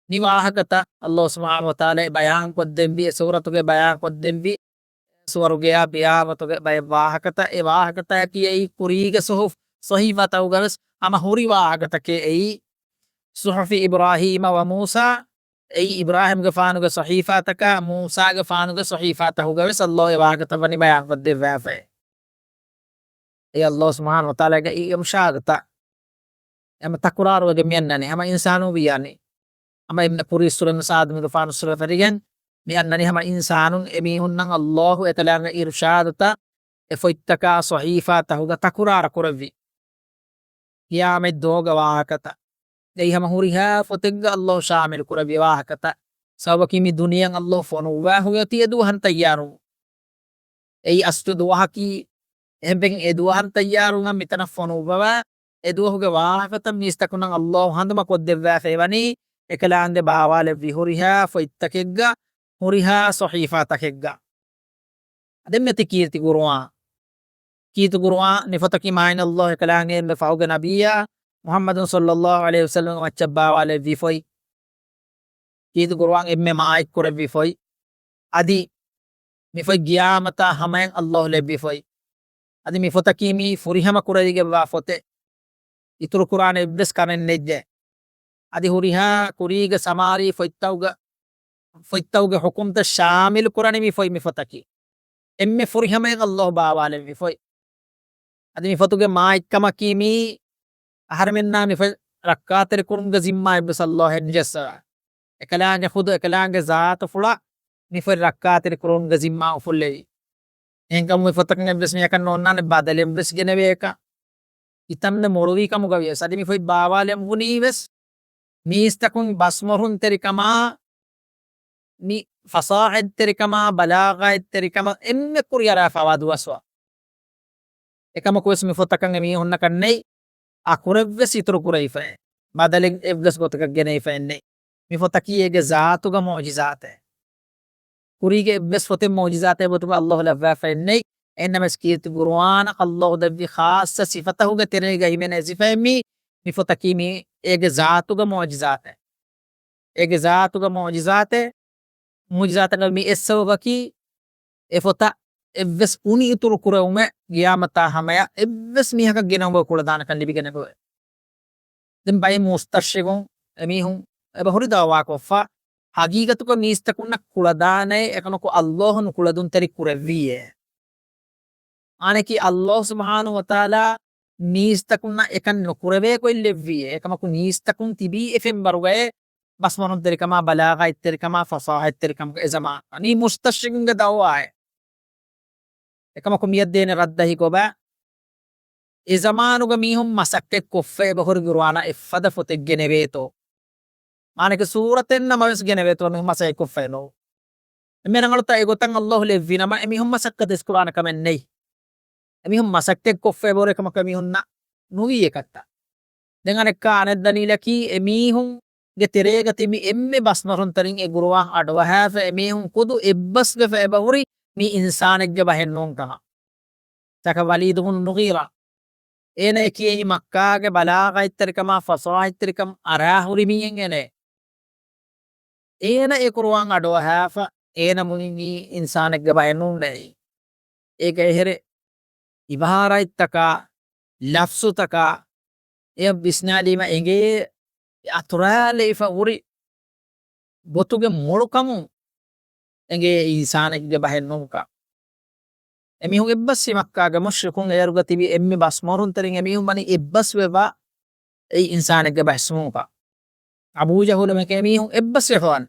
މި ވާހަކަތައް ﷲ ސުބްޙާނަހޫ ވަތަޢާލާ ބަޔާން ކޮށްދެއްވި، އެ ސޫރަތުގެ ބަޔާން ކޮށްދެއްވި، ސުވަރުގެޔާ ޤިޔާމަތުގެ ބައެއް ވާހަކަތައް، އެ ވާހަކަތަކީ އެއީ ކުރީގެ ޞުޙުފު، ޞަޙީފާތަކުގަ ވެސް ހަމަ ހުރި ވާހަކަތަކޭ އެއީ. صُحُفِ إِبْرَاهِيمَ وَمُوسَىٰ، އެއީ އިބްރާހީމްގެފާނުގެ ޞަޙީފާތަކާ، މޫސާގެފާނުގެ ޞަޙީފާތަކުގަ ވެސް ﷲ އެ ވާހަކަތައް ވަނީ ބަޔާން ކޮށްދެއްވާފައި. އެ ﷲ ސުބްޙާނަހޫ ވަތަޢާލާގެ އި އިރުޝާދުތައް އެމަ ތަކުރާރުވެގެން މިއަންނަނީ. ހަމަ އިންސާނުން ވިޔާނީ. ހަމަ އެންމެ ކުރީއްސުރެ އިންސާނު މިދުފާނުއްސުރެ ފެރިގެން މިއަންނަނީ. ހަމަ އިންސާނުން އެމީހުންނަށް ﷲ އެކަލާނގެ އިރުޝާދުތައް އެ ފޮތްތަކާ ޞަޙީފާތަކުގަ ތަކުރާރު ކުރެއްވި. ޤިޔާމަތް ދުވަހުގެ ވާހަކަތައް. އެއީ ހަމަ ހުރިހާ ފޮތެއްގަ ﷲ ޝާމިލު ކުރެއްވި ވާހަކަތައް. ސަބަބަކީ މި ދުނިޔެއަށް ﷲ ފޮނުއްވާ ހުރި އޮތީ އެ ދުވަހަށް ތައްޔާރުވުން. އެއީ އަސްލު ދުވަހަކީ. އެހެންވެގެން އެ ދުވަހަށް ތައްޔާރުވުމަށް މިތަނަށް ފޮނުއްވަވާ، އެ ދުވަހުގެ ވާހަކަތައް މީސްތަކުންނަށް ﷲ ހަނދުމަ ކޮށްދެއްވާފައި ވަނީ، އެކަލާނގެ ބާވާލެއްވި ހުރިހާ ފޮތްތަކެއްގަ، ހުރިހާ ޞަޙީފާތަކެއްގަ. އަދި މިއޮތީ ކީރިތި ޤުރުއާން. ކީރިތި ޤުރުއާން މި ފޮތަކީ މާތް ﷲ އެކަލާނގެ އެންމެ ފަހުގެ ނަބިއްޔާ މުޙައްމަދު ޞައްލައްލާހު ޢަލައިހި ވަސައްލަމްގެ މައްޗަށް ބާވާލެއްވި ފޮތް. ކީރިތި ޤުރުއާން އެންމެ މާތް ކުރެއްވި ފޮތް. އަދި މި ފޮތް ޤިޔާމަތާ ހަމަޔަށް ﷲ ލެއްވި ފޮތް. އަދި މި ފޮތަކީ މީ ފުރިހަމަ ކުރެވިގެންވާ ފޮތެއް. އިތުރު ކުރާނެ އެއްވެސް ކަމެއް ނެއްޖެ. އަދި ހުރިހާ ކުރީގެ ސަމާރީ ފޮތްތަކުގަ، ފޮތްތަކުގެ ޙުކުމްތައް ޝާމިލު ކުރަނީ މި ފޮތް، މި ފޮތަކީ. އެންމެ ފުރިހަމަޔަށް ﷲ ބާވާލެއްވި ފޮތް. އަދި މި ފޮތުގެ މާތްކަމަކީ މީ އަހަރެމެންނާ މި ފޮތް ރައްކާތެރި ކުރުމުގެ ޒިންމާ އެއްވެސް ﷲ އެއް ނުޖައްސަވާ. އެކަލާނގެ ޚުދު އެކަލާނގެ ޒާތުފުޅަށް މި ފޮތް ރައްކާތެރި ކުރުމުގެ ޒިންމާ އުފުއްލެވި. އެހެންކަމުން މި ފޮތަކަށް އެއްވެސް މީހަކަށް ނޯންނާނެ ބަދަލެއްވެސް ގެނެވޭކަށް. ކިތަންމެ މޮޅުވި ކަމުގަ ވިޔަސް އަދި މި ފޮތް ބާވާލެވުނީ ވެސް މީސްތަކުން ބަސްމޮށުންތެރިކަމާ، މި ފަޞާޙަތްތެރިކަމާ، ބަލާޣަތްތެރިކަމަށް އެންމެ ކުރިއަރާފަވާ ދުވަސްވަ. އެކަމަކު ވެސް މި ފޮތަކަށް އެމީހުންނަކަށް ނެތް އަކުރެއްވެސް އިތުރު ކުރެވިފައެއް. ބަދަލެއް އެއްވެސް ގޮތަކަށް ގެނެވިފައެއް ނެތް. މި ފޮތަކީ އޭގެ ޒާތުގަ މުޢުޖިޒާތެއް. ކުރީގެ އެއްވެސް ފޮތެއް މުޢުޖިޒާތެއް ގޮތުގަ ﷲ ލައްވާފައެއް ނެތް. އެހެންނަމަވެސް ކީރިތި ޤުރުއާނަށް ﷲ ދެއްވި ޚާއްޞަ ސިފަތަކުގެ ތެރޭގަ ހިމެނޭ ސިފައެއް މީ. މި ފޮތަކީ މީ އޭގެ ޒާތުގަ މުޢުޖިޒާތެއް. އޭގެ ޒާތުގަ މުޢުޖިޒާތެއް. މުޢުޖިޒާތަކަށް މި އެއް ސަބަބަކީ، އެ ފޮތަށް އެއްވެސް އުނި އިތުރު ކުރެވުމެއް ޤިޔާމަތާ ހަމަޔަށް އެއްވެސް މީހަކަށް ގެނައުމުގެ ކުޅަދާނަކަން ލިބިގެނެވޭ. ދެން ބައެއް މުސްތަޝްރިޤުން އެމީހުން އެބަހުރި ދަޢުވާކޮށްފަ، ހަގީގަތުގަ މީސްތަކުންނަށް ކުޅަދާނައޭ، އެކަމަކު ﷲ ނުކުޅަދުންތެރި ކުރެއްވީއޭ. އާނއެކީ ﷲ ސުބްޙާނަހޫ ވަތަޢާލާ މީސްތަކުންނަށް އެކަން ނުކުރެވޭ ގޮތް ލެއްވީއޭ. އެކަމަކު މީސްތަކުން ތިބީ އެ ފެންވަރުގައޭ ބަސްމޮށުންތެރިކަމާ، ބަލާޣަތްތެރިކަމާ، ފަޞާޙަތްތެރިކަމުގަ އެ ޒަމާނުގަ. މީ މުސްތަޝްރިޤުންގެ ދަޢުވާއޭ. އެކަމަކު މިއަށް ދޭނެ ރައްދަކީ ކޮބާ؟ އެ ޒަމާނުގަ މީހުން މަސައްކަތް ކޮށްފަ އެބަހުރި ޤުރުއާނަށް އެއްފަދަ ފޮތެއް ގެނެވޭތޯ؟ މާނައަކީ ސޫރަތެއް ނަމަވެސް ގެނެވޭތޯ މީހުން މަސައްކަތް ކޮށްފައެއް ނޫން. އެންމެ ރަނގަޅުތައް އެގޮތަށް ﷲ ލެއްވި ނަމަ، އެމީހުން މަސައްކަތް ކުރާނެ ކަމެއް ނެތް. އެމީހުން މަސައްކަތް ކޮށްފަ އެބަހުރި ކަމަކު އެމީހުންނަށް ނުވީ އެކަންތައް. ދެން އަނެއްކާ އަނެއް ދަލީލަކީ، އެމީހުންގެ ތެރޭގަ ތިބި އެންމެ ބަސްމޮށުންތެރިން އެ ޤުރުއާން އަޑުއަހާފަ، އެމީހުން ޚުދު އެއްބަސްވެފަ އެބަހުރި މީ އިންސާނެއްގެ ބަހެއް ނޫން ކަމަށް. ތަކަ ވަލީދު ބުނު މުޣީރާ. އޭނައަކީ މައްކާގެ ބަލާޣަތްތެރިކަމާ ފަޞާޙަތްތެރިކަމަށް އަރާހުރި މީހެއް އޭނަ. އޭނަ އެ ޤުރުއާން އަޑުއަހާފަ، އޭނަ ބުނި މީ އިންސާނެއްގެ ބަހެއް ނޫން އޭ. އޭގެ އެހެރެ އިބާރާތްތަކާ، ލަފްޒުތަކާ، އެ ވިސްނާލީމަ އެނގޭ އަތުރާލެވިފަ ހުރި ގޮތުގެ މޮޅުކަމުން އެނގޭ އިންސާނެއްގެ ބަހެއް ނޫންކަން. އެމީހުން އެއްބަސްވި މައްކާގެ މުޝްރިކުން އޭރުގަ ތިބި އެންމެ ބަސްމޮށުންތެރިން އެމީހުން ވަނީ އެއްބަސްވެފަ އެއީ އިންސާނެއްގެ ބަހެއް ނޫންކަން. އަބޫ ޖަހުލު މެކޭ މީހުން އެއްބަސްވެފަ ވަން.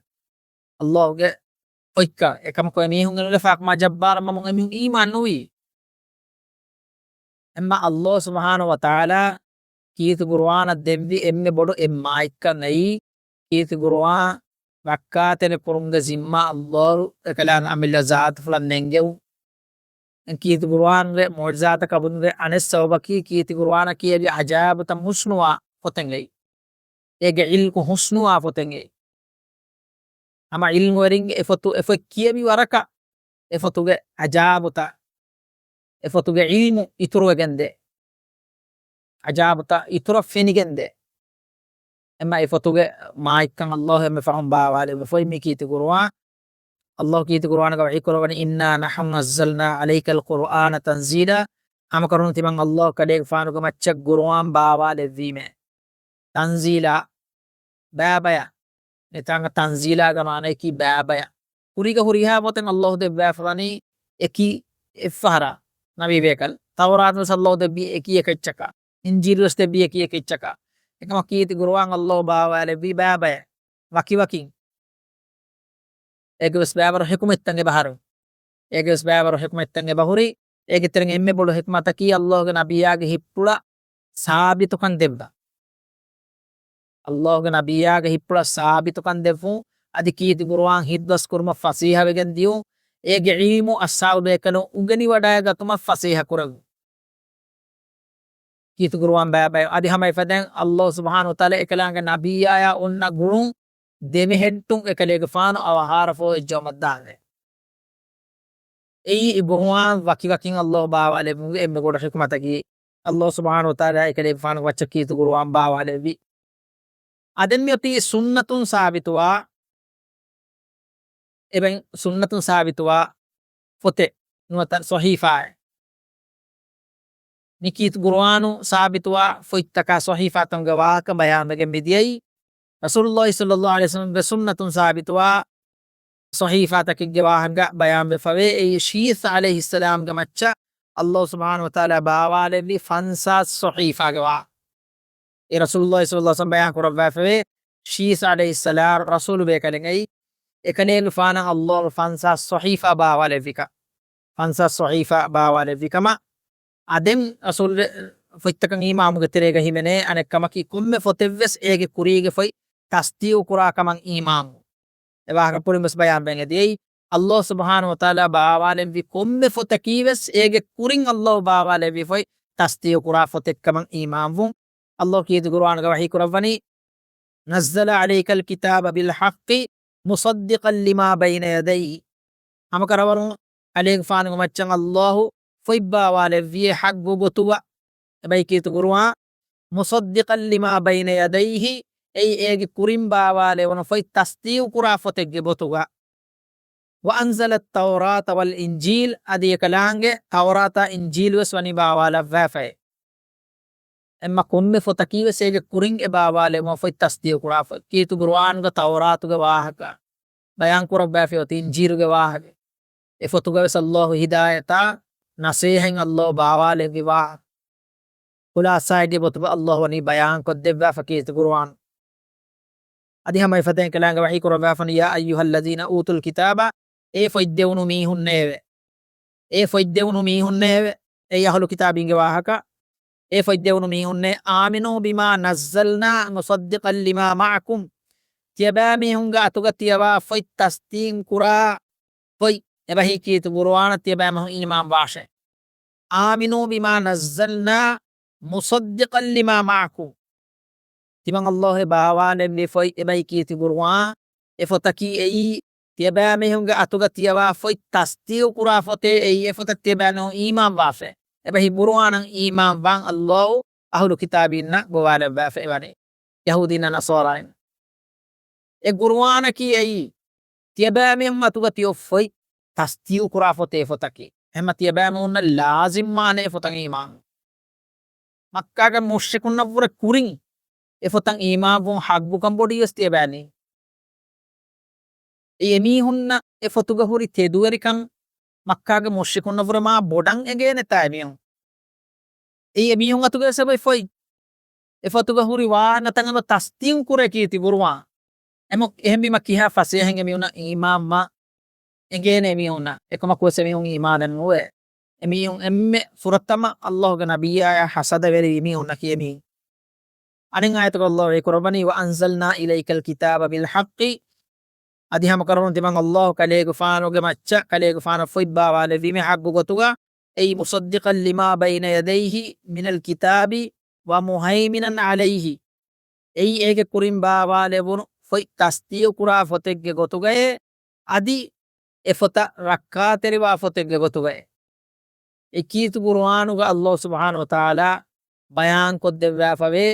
ﷲގެ އޮތްކަން. އެކަމަކު އެމީހުން އެނުލަފާ މާ ޖައްބާރަށް މަމުން އެމީހުން އީމާން ނުވީ. އެމަ ﷲ ސުބްޙާނަހޫ ވަތަޢާލާ ކީރިތި ޤުރުއާނަށް ދެއްވި އެންމެ ބޮޑު އެއް މާތްކަން އެއީ، ކީރިތި ޤުރުއާން ރައްކާތެރި ކުރުމުގެ ޒިންމާ ﷲ އެކަލާނގެ އަމިއްލަ ޒާތުފުޅަށް ނެންގެވުން. ކީރިތި ޤުރުއާނުގެ މުޢުޖިޒާތަކަށް ވުމުގެ އަނެއް ސަބަބަކީ، ކީރިތި ޤުރުއާނަކީ އޭގެ ޢަޖާއިބުތައް ހުސްނުވާ ފޮތެއް އެއީ. އޭގެ ޢިލްމު ހުސްނުވާ ފޮތެއް އެއީ. ހަމަ ޢިލްމުވެރިންގެ އެފޮތު، އެފޮތް ކިޔެވި ވަރަކަށް އެފޮތުގެ ޢަޖާއިބުތައް، އެފޮތުގެ ޢިލްމު އިތުރުވެގެންދޭ. ޢަޖާއިބުތައް އިތުރަށް ފެނިގެންދޭ. އެމަ އެފޮތުގެ މާތްކަން ﷲ އެންމެ ފަހުން ބާވާލެއްވި ފޮތް މި ކީރިތި ޤުރުއާން. ﷲ ކީރިތި ޤުރުއާނުގަ ވަޙީ ކުރައްވަނީ، "إنا نحن نزلنا عليك القرآن تنزيلا." ހަމަކަށަވަރުން ތިމަން ﷲ ކަލޭގެފާނުގެ މައްޗަށް ޤުރުއާން ބާވާލެއްވީމޭ. ތަންޒީލާ، ބައިބަޔަށް. މިތާނގަ ތަންޒީލާގެ މާނަޔަކީ ބައިބަޔަށް. ކުރީގަ ހުރިހާ ފޮތެއް ﷲ ދެއްވާފަވަނީ އެކި އެއްފަހަރާ ނަބީބޭކަލް. ތައުރާތުވެސް ﷲ ދެއްވީ އެކި އެކެއްޗަކަށް. އިންޖީލުވެސް ދެއްވީ އެކި އެކެއްޗަކަށް. އެކަމަކު ކީރިތި ޤުރުއާން ﷲ ބާވާލެއްވީ ބައިބަޔަށް. ވަކިވަކިން. އޭގެވެސް ބައިވަރު ޙިކުމަތްތައް އެބަހުރި. އޭގެވެސް ބައިވަރު ޙިކުމަތްތައް އެބަހުރި. އޭގެ ތެރެއިން އެންމެ ބޮޑު ޙިކުމަތަކީ ﷲގެ ނަބިއްޔާގެ ހިތްޕުޅަށް ސާބިތުކަން ދެއްވާ. ﷲގެ ނަބިއްޔާގެ ހިތްޕުޅަށް ސާބިތުކަން ދެއްވުން، އަދި ކީރިތި ޤުރުއާން ހިތްދަސް ކުރުމަށް ފަސޭހަވެގެން ދިޔުން، އޭގެ ޢިލްމު އަޞްޙާބު ބޭކަލުން އުނގެނިވަޑައިގަތުމަށް ފަސޭހަ ކުރެއްވުން. ކީރިތި ޤުރުއާން ބައިބަޔަށް. އަދި ހަމަ އެފަދައިން ﷲ ސުބްޙާނަހޫ ވަތަޢާލާ އެކަލާނގެ ނަބިއްޔާޔާ އޮންނަ ގުޅުން ދެމެހެއްޓުން އެކަލޭގެފާނު އަވަހާރަފަހު އެއްޖައުމަށް ދާނެ. އެއީ އެ ޤުރުއާން ވަކިވަކިން ﷲ ބާވާލެއްވުމުގެ އެންމެ ބޮޑު ޙިކުމަތަކީ، ﷲ ސުބްޙާނަހޫ ވަތަޢާލާ އެކަލޭގެފާނުގެ މައްޗަށް ކީރިތި ޤުރުއާން ބާވާލެއްވި. އަދި މިއޮތީ ސުންނަތުން ސާބިތުވާ، އެބައި ސުންނަތުން ސާބިތުވާ ފޮތެއް ނުވަތަ ޞަޙީފާއެއް. މި ކީރިތި ޤުރުއާނު ސާބިތުވާ ފޮތްތަކާ ޞަޙީފާތަކުގެ ވާހަކަ ބަޔާންވެގެން މިދިޔައީ. ރަސޫލުﷲ ޞައްލަﷲ ޢަލައިހި ވަސައްލަމްގެ ސުންނަތުން ސާބިތުވާ ޞަޙީފާތަކެއްގެ ވާހަކަ ބަޔާންވެފަވޭ. އެއީ ޝީސް ޢަލައިހިއްސަލާމްގެ މައްޗަށް ﷲ ސުބްޙާނަހޫ ވަތަޢާލާ ބާވާލެއްވި ފަންސާސް ޞަޙީފާގެ ވާހަކަ. އެ ރަސޫލުﷲ ޞައްލަﷲ ޢަލައިހި ވަސައްލަމް ބަޔާން ކުރައްވާފަވޭ، ޝީސް ޢަލައިހިއްސަލާމް ރަސޫލު ބޭކަލެއް އެއީ، އެކަލޭގެފާނަށް ﷲ ފަންސާސް ޞަޙީފާ ބާވާލެއްވިކަ، ފަންސާސް ޞަޙީފާ ބާވާލެއްވި ކަމަށް. އަދެން ރަސޫލު ފޮތްތަކަށް އީމާނުގެ ތެރޭގަ ހިމެނޭ އަނެއް ކަމަކީ، ކޮންމެ ފޮތެއްވެސް އޭގެ ކުރީގެ ފޮތް ތަޞްދީޤު ކުރާ ކަމަށް އީމާނު. އެ ވާހަކަ ކުރިން ވެސް ބަޔާންވެގެން ދިޔައީ، ﷲ ސުބްޙާނަހޫ ވަތަޢާލާ ބާވާލެއްވި ކޮންމެ ފޮތަކީ ވެސް އޭގެ ކުރިން ﷲ ބާވާލެއްވި ފޮތް ތަޞްދީޤު ކުރާ ފޮތެއް ކަމަށް އީމާންވުން. ﷲ ކީރިތި ޤުރުއާނުގަ ވަޙީ ކުރައްވަނީ، نزل عليك الكتاب بالحق مصدقا لما بين يديه. ހަމަކަށަވަރުން ކަލޭގެފާނުގެ މައްޗަށް ﷲ ފޮތް ބާވާލެއްވިއޭ ޙައްޤު ގޮތުގަ. އެބައި ކީރިތި ޤުރުއާން، مصدقا لما بين يديه، އެއީ އޭގެ ކުރިން ބާވާލެވުނު ފޮތް ތަޞްދީޤު ކުރާ ފޮތެއްގެ ގޮތުގަ. وأنزل التوراة والإنجيل، އަދި އެކަލާނގެ ތައުރާތާ އިންޖީލު ވެސް ވަނީ ބާވާލައްވާފައޭ. އެންމެ ކޮންމެ ފޮތަކީ ވެސް އޭގެ ކުރިން އެ ބާވާލެވުމަށް ފޮތް ތަޞްދީޤު ކުރާ ފޮތް. ކީރިތި ޤުރުއާނުގަ ތައުރާތުގެ ވާހަކަ ބަޔާން ކުރައްވާފަ އޮތީ އިންޖީލުގެ ވާހަކަ. އެ ފޮތުގަ ވެސް ﷲ ހިދާޔަތާ ނަޞޭޙަތް ﷲ ބާވާލެއްވި ވާހަކަ. ޚުލާޞާއެއްގެ ގޮތުގަ ﷲ ވަނީ ބަޔާން ކޮށްދެއްވާފަ ކީރިތި ޤުރުއާން. އަދި ހަމަ އެފަދައިން ކަލާނގެ ވަޙީ ކުރައްވާފަނީ، يا أيها الذين أوتوا الكتاب، އޭ ފޮތް ދެވުނު މީހުންނޭވެ. އޭ ފޮތް ދެވުނު މީހުންނޭވެ. އޭ އަހުލު ކިތާބީންގެ ވާހަކަ. އޭ ފޮތް ދެވުނު މީހުންނޭ، آمنوا بما نزلنا مصدقا لما معكم. ތިޔަބައިމީހުންގެ އަތުގަ ތިޔަވާ ފޮތް ތަޞްދީޤު ކުރާ ފޮތް. އެބަހީ ކީރިތި ޤުރުއާނަށް ތިޔަބައިމީހުން އީމާން ވާށޭ. آمنوا بما نزلنا مصدقا لما معكم. ތިމަން ﷲ އެ ބާވާލެއްވި ފޮތް އެބައި ކީރިތި ޤުރުއާން. އެ ފޮތަކީ އެއީ ތިޔަބައިމީހުންގެ އަތުގަ ތިޔަވާ ފޮތް ތަޞްދީޤު ކުރާ ފޮތޭ. އެއީ އެ ފޮތަށް ތިޔަބައިމީހުން އީމާން ވާށޭ. އެބަހީ ޤުރުއާނަށް އީމާން ވާން ﷲ އަހުލު ކިތާބީންނަށް ގޮވާލައްވާފައި ވަނީ. ޔަހޫދީންނާ ނަޞާރާއިން. އެ ޤުރުއާނަކީ އެއީ ތިޔަބައިމީހުން އަތުގަ ތިއޮތް ފޮތް ތަޞްދީޤު ކުރާ ފޮތޭ އެ ފޮތަކީ. އެހެންމަ ތިޔަބައިމީހުންނަށް ލާޒިމް ވާނެ އެ ފޮތަށް އީމާން. މައްކާގެ މުޝްރިކުންނަށްވުރެ ކުރިން އެ ފޮތަށް އީމާންވުން ޙައްޤުކަން ބޮޑީވެސް ތިޔަބައިނީ. އެ އެމީހުންނަށް އެ ފޮތުގަ ހުރި ތެދުވެރިކަން މައްކާގެ މުޝްރިކުންނަށްވުރެ މާ ބޮޑަށް އެނގޭނެތާ އެމީހުން. އެއީ އެމީހުން އަތުގަ އެސެބޮތް ފޮތް. އެ ފޮތުގަ ހުރި ވާހަކަތައް އެބަ ތަޞްދީޤު ކުރޭ ކީރިތި ޤުރުއާން. އެމަ-، އެހެންވީމަ ކިހާ ފަސޭހައިން އެމީހުންނަށް އީމާންވާ؟ އެނގޭނެ އެމީހުންނަށް. އެކަމަކުވެސް އެމީހުން އީމާނެއް ނުވޭ. އެމީހުން އެންމެ ފުރަތަމަ ﷲ ގެ ނަބިއްޔާޔާ ހަސަދަވެރި މީހުންނަކީ އެމީހުން. އަނެއް އާޔަތަކަށް ﷲ ކުރައްވަނީ، "وَأَنزَلْنَا إِلَيْكَ الْكِتَابَ بِالْحَقِّ." އަދި ހަމަކަށަވަރުން ތިމަން ﷲ ކަލޭގެފާނުގެ މައްޗަށް ކަލޭގެފާނަށް ފޮތް ބާވާލެއްވީމޭ ޙައްޤު ގޮތުގަ، އެއީ مُصَدِّقًا لِمَا بَيْنَ يَدَيْهِ مِنَ الْكِتَابِ وَمُهَيْمِنًا عَلَيْهِ. އެއީ އޭގެ ކުރިން ބާވާލެވުނު ފޮތް ތަޞްދީޤުކުރާ ފޮތެއްގެ ގޮތުގައޭ، އަދި އެ ފޮތަށް ރައްކާތެރިވާ ފޮތެއްގެ ގޮތުގައޭ. އެ ކީރިތި ޤުރުއާނުގަ ﷲ ސުބްޙާނަހޫ ވަތަޢާލާ ބަޔާންކޮށްދެއްވާފަވޭ،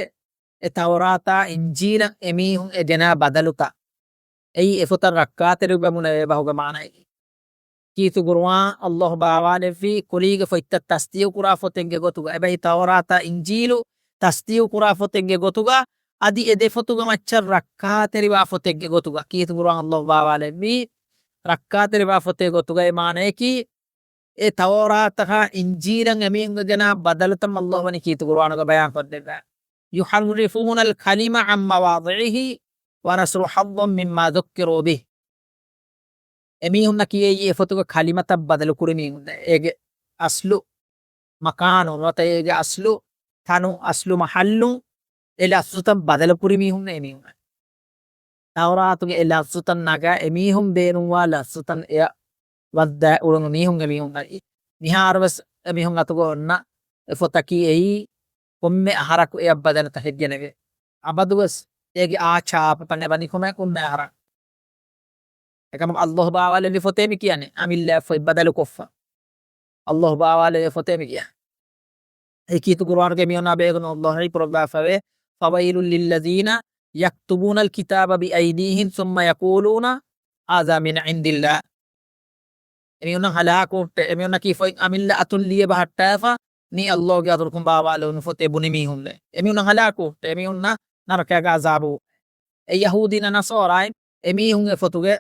އެ ތައުރާތާ އިންޖީލަށް އެމީހުން އެ ގެނާ ބަދަލުތައް. އެއީ އެ ފޮތަށް ރައްކާތެރިވެމުނެވޭ ބަހުގެ މާނައަކީ. ކީރިތި ޤުރުއާން ﷲ ބާވާލެއްވީ ކުރީގެ ފޮތްތައް ތަޞްދީޤުކުރާ ފޮތެއްގެ ގޮތުގަ، އެބައި ތައުރާތާ އިންޖީލު ތަޞްދީޤުކުރާ ފޮތެއްގެ ގޮތުގަ، އަދި އެ ދެ ފޮތުގެ މައްޗަށް ރައްކާތެރިވާ ފޮތެއްގެ ގޮތުގަ. ކީރިތި ޤުރުއާން ﷲ ބާވާލެއްވީ ރައްކާތެރިވާ ފޮތެއް ގޮތުގައި. މާނައަކީ، އެ ތައުރާތަކާ އިންޖީލަށް އެމީހުންގެ ގެނާ ބަދަލުތައް ﷲ ވަނީ ކީރިތި ޤުރުއާނުގަ ބަޔާންކޮށްދެއްވާ. يُحَرِّفُونَ الْكَلِمَ عَن مَّوَاضِعِهِ وَنَسُوا حَظًّا مِّمَّا ذُكِّرُوا بِهِ. އެމީހުންނަކީ އެއީ އެ ފޮތުގެ ކަލިމަތައް ބަދަލުކުރި މީހުން. އޭގެ އަސްލު މަކާނު ނުވަތަ އޭގެ އަސްލު ތަނު، އަސްލު މަޙައްލު އެ ލަފްޒުތައް ބަދަލުކުރި މީހުން އެމީހުން. ތައުރާތުގެ އެ ލަފްޒުތައް ނަގާ އެމީހުން ބޭނުންވާ ލަފްޒުތައް އެއަށް ވައްދާ އުޅުނު މީހުން އެމީހުންނަކީ. މިހާރުވެސް އެމީހުން އަތުގަ އޮންނަ އެ ފޮތަކީ އެއީ ކޮންމެ އަހަރަކު އެއަށް ބަދަލުތައް ހެއްގެނެވޭ. އަބަދުވެސް އޭގެ އާ ޗާޕުތައް އެބަ ނިކުމޭ ކޮންމެ އަހަރަކު. އެކަމަކު ﷲ ބާވާލެއްވި ފޮތޭ މި ކިޔަނީ. އަމިއްލަ ފޮތް ބަދަލުކޮށްފަ. ﷲ ބާވާލެއްވި ފޮތޭ މި ކިޔަނީ. އެ ކީރިތި ޤުރުއާނުގައި މި އޮންނާ ބޭގަނޑު ﷲ ކުރައްވާފަވޭ، فَوَيْلٌ لِّلَّذِينَ يَكْتُبُونَ الْكِتَابَ بِأَيْدِيهِمْ ثُمَّ يَقُولُونَ هَٰذَا مِنْ عِنْدِ اللَّهِ. އެމީހުންނަށް ހަލާކު ހުއްޓޭ. އެމީހުންނަކީ ފޮތް އަމިއްލަ އަތުން ލިޔެ ބަހައްޓާފަ، މީ ﷲ ގެ އަތުން ބާވާލެވުނު ފޮތެއް ބުނި މީހުންނޭ. އެމީހުންނަށް ހަލާކު ހުއްޓޭ. އެމީހުންނަށް ނަރަކައިގެ ޢަޛާބު. އެ ޔަހޫދީންނާ ނަޞާރާއިން އެމީހުން އެ ފޮތުގެ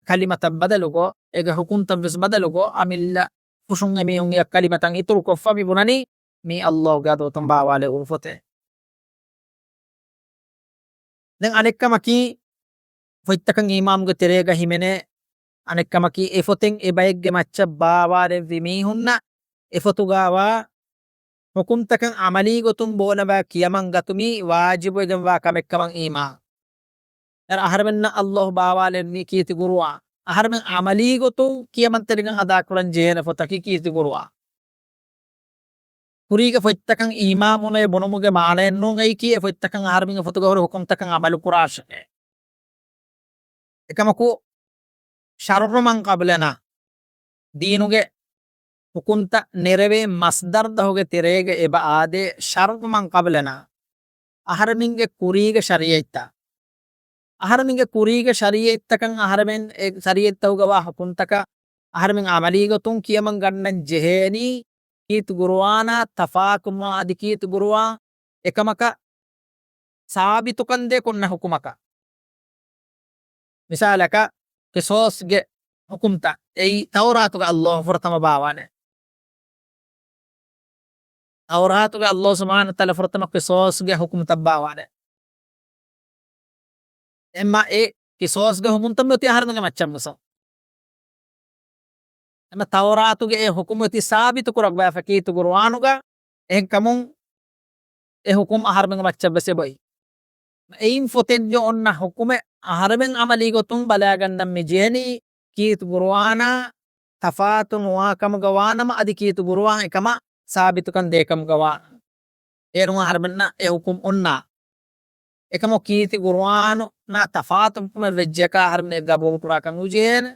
ކަލިމަތައް ބަދަލުކޮށް، އޭގެ ޙުކުމްތައް ވެސް ބަދަލުކޮށް، އަމިއްލަ ފުށުން އެމީހުން އެ ކަލިމަތައް އިތުރުކޮށްފަ މި ބުނަނީ މީ ﷲ ގެ އަތުން ބާވާލެވުނު ފޮތޭ. ދެން އަނެއްކަމަކީ، ފޮތްތަކަށް އީމާނުގެ ތެރޭގަ ހިމެނޭ، އަނެއްކަމަކީ، އެ ފޮތެއް އެ ބައެއްގެ މައްޗަށް ބާވާލެއްވި މީހުންނަށް އެ ފޮތުގަވާ ޙުކުމްތަކަށް ޢަމަލީ ގޮތުން ބޯނަވާ ކިޔަމަން ގަތުމީ ވާޖިބުވެގެންވާ ކަމެއްކަމަށް އީމާން. އަހަރެމެންނަށް ﷲ ބާވާލެއްވީ ކީރިތި ޤުރުއާން. އަހަރެމެން ޢަމަލީ ގޮތުން ކިޔަމަންތެރިކަން އަދާކުރަން ޖެހޭނެ ފޮތަކީ ކީރިތި ޤުރުއާން. ކުރީގެ ފޮތްތަކަށް އީމާން ބުނުމުގެ މާނައެއް ނޫން އެއީކީ އެ ފޮތްތަކަށް އަހަރެމެންގެ ފޮތުގަ ހުރި ޙުކުމްތަކަށް ޢަމަލު ކުރާށޭ. އެކަމަކު، شَرْعُ مَنْ قَبْلَنَا، ދީނުގެ ޙުކުމްތައް ނެރެވޭ މަޞްދަރު ދަހުގެ ތެރޭގަ އެބަ އާދޭ، شَرْعُ مَنْ قَبْلَنَا، އަހަރެމެންގެ ކުރީގެ ޝަރީޢަތްތައް. އަހަރެމެންގެ ކުރީގެ ޝަރީޢަތްތަކަށް އަހަރެމެން އެ ޝަރީޢަތްތަކުގަވާ ޙުކުމްތަކަށް އަހަރެމެން ޢަމަލީ ގޮތުން ކިޔަމަން ގަންނަން ޖެހޭނީ، ކީރިތި ޤުރުއާނާ ތަފާތުވާ އަދި ކީރިތި ޤުރުއާން އެކަމަކަށް ސާބިތުކަންދޭ ކޮންނަ ޙުކުމަކަށް. މިސާލަކަށް، ޤިޞާޞްގެ ޙުކުމްތައް އެއީ ތައުރާތުގަ ﷲ ފުރަތަމަ ބާވާނެ. ތައުރާތުގަ ﷲ ސުބްޙާނަހޫ ވަތަޢާލާ ފުރަތަމަ ޤިޞާޞްގެ ޙުކުމްތައް ބާވާނެ. އެމަ އެ ޤިޞާޞްގެ ޙުކުމްތައް މިއޮތީ އަހަރެމެންގެ މައްޗަށް މިސާ. އެމަ ތައުރާތުގެ އެ ޙުކުމް އޮތީ ސާބިތު ކުރައްވާފަ ކީރިތި ޤުރުއާނުގަ. އެހެންކަމުން އެ ޙުކުމް އަހަރެމެންގެ މައްޗަށް ވެސް އެބައޮތް. އެއިން ފޮތެއްގެ އޮންނަ ޙުކުމެއް އަހަރެމެން ޢަމަލީ ގޮތުން ބަލާގަންނަން މި ޖެހެނީ ކީރިތި ޤުރުއާނާ ތަފާތު ނުވާ ކަމުގަ ވާނަމަ، އަދި ކީރިތި ޤުރުއާން އެކަމަށް ސާބިތުކަން ދޭ ކަމުގަ ވާނަމަ. އޭރުން އަހަރެމެންނަށް އެ ޙުކުމް އޮންނާ. އެކަމަކު ކީރިތި ޤުރުއާނުންނާ ތަފާތު ޙުކުމެއް ވެއްޖެއަކާ އަހަރެމެން ގަބޫލު ކުރާކަށް ނުޖެހޭނެ.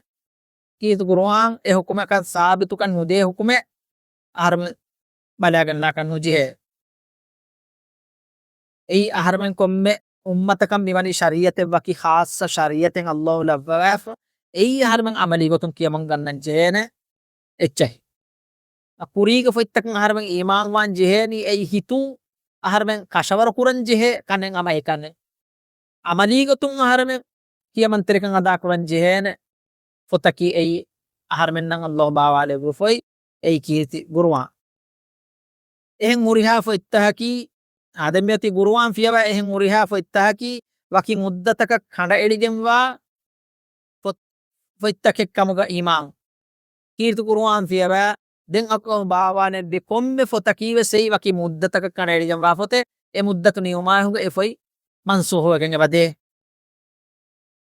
ކީރިތި ޤުރުއާން އެ ޙުކުމަކަށް ސާބިތުކަން ނުދޭ ޙުކުމެއް އަހަރެމެން ބަލާގަންނާކަށް ނުޖެހޭ. އެއީ އަހަރެމެން ކޮންމެ އުއްމަތަކަށް މިވަނީ ޝަރީޢަތެއް ވަކި ޚާއްޞަ ޝަރީޢަތެއް ﷲ ލައްވަވާފަ، އެއީ އަހަރެމެން ޢަމަލީ ގޮތުން ކިޔަމަން ގަންނަން ޖެހޭނެ އެއްޗެހި. ކުރީގެ ފޮތްތަކަށް އަހަރެމެން އީމާންވާން ޖެހޭނީ އެއީ ހިތުން އަހަރެމެން ކަށަވަރު ކުރަން ޖެހޭ ކަންނެއް އަމަ އެކަންނެއް. ޢަމަލީ ގޮތުން އަހަރެމެން ކިޔަމަންތެރިކަން އަދާކުރަން ޖެހޭނެ ފޮތަކީ އެއީ އަހަރެމެންނަށް ﷲ ބާވާލެއްވި ފޮތް އެއީ ކީރިތި ޤުރުއާން. އެހެން ހުރިހާ ފޮތްތަކަކީ، އާދެ މިއޮތީ ޤުރުއާން ފިޔަވާ އެހެން ހުރިހާ ފޮތްތަކަކީ ވަކި މުއްދަތަކަށް ކަނޑައެޅިގެންވާ ފޮތް، ފޮތްތަކެއް ކަމުގަ އީމާން. ކީރިތި ޤުރުއާން ފިޔަވާ، ދެން އައްލާހު ބާވާލެއްވި ކޮންމެ ފޮތަކީވެސް އެއީ ވަކި މުއްދަތަކަށް ކަނޑައެޅިގެންވާ ފޮތެއް. އެ މުއްދަތު ނިމުމާއެކުގަ އެ ފޮތް މަންސޫޚުވެގެން އެބަދޭ.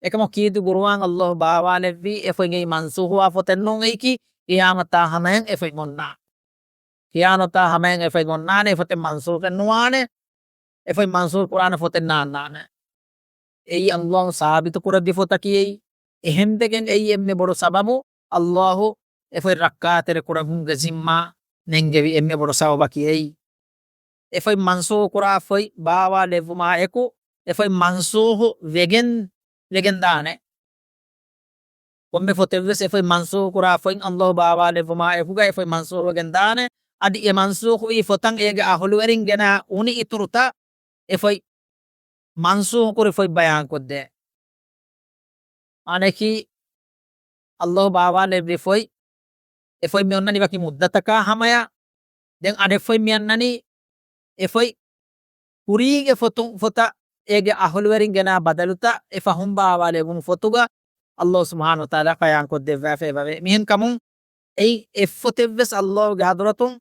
އެކަމަކު ކީރިތި ޤުރުއާން އައްލާހު ބާވާލެއްވީ އެ ފޮތް އެއީ މަންސޫޚުވާ ފޮތެއް ނޫން އެއީކީ، ޤިޔާމަތާ ހަމަޔަށް އެ ފޮތް އޮންނާނެ. ޤިޔާމަތާ ހަމަޔަށް އެ ފޮތް އޮންނާނެ، އެ ފޮތެއް މަންސޫޚެއް ނުވާނެ، އެ ފޮތް މަންސޫޚު ކުރާނެ ފޮތެއް ނާންނާނެ. އެއީ އައްލާހު ސާބިތު ކުރެއްވި ފޮތަކީ އެއީ. އެހެންވެގެން އެއީ އެންމެ ބޮޑު ސަބަބު އައްލާހު އެ ފޮތް ރައްކާތެރި ކުރެއްވުމުގެ ޒިންމާ ނެންގެވި އެންމެ ބޮޑު ސަބަބަކީ އެއީ. އެ ފޮތް މަންސޫޚު ކުރާ ފޮތް ބާވާލެއްވުމާ އެކު، އެ ފޮތް މަންސޫޚު ވެގެން، ވެގެން ދާނެ. ކޮންމެ ފޮތެއްވެސް އެ ފޮތް މަންސޫޚު ކުރާ ފޮތް އައްލާހު ބާވާލެއްވުމާ އެކުގަ އެ ފޮތް މަންސޫޚު ވެގެން ދާނެ. އަދި އެ މަންސޫޚުވީ ފޮތަށް އޭގެ އަހުލުވެރިން ގެނާ އުނި އިތުރުތައް އެ ފޮތް މަންސޫޚު ކުރި ފޮތް ބަޔާންކޮށްދޭ. އަނެކީ އައްލާހު ބާވާލެއްވި ފޮތް، އެ ފޮތް މި އޮންނަނީ ވަކި މުއްދަތަކާ ހަމަޔަށް. ދެން އަނެއް ފޮތް މި އަންނަނީ އެ ފޮތް ކުރީގެ ފޮތު، ފޮތަށް އޭގެ އަހުލުވެރިން ގެނާ ބަދަލުތައް އެ ފަހުން ބާވާލެވުނު ފޮތުގަ އައްލާހު ސުބްޙާނަހު ވަތަޢާލާ ބަޔާންކޮށްދެއްވާފައި އެބަވޭ. މިހެން ކަމުން އެއީ އެއް ފޮތެއްވެސް އައްލާހުގެ ޙަޟްރަތުން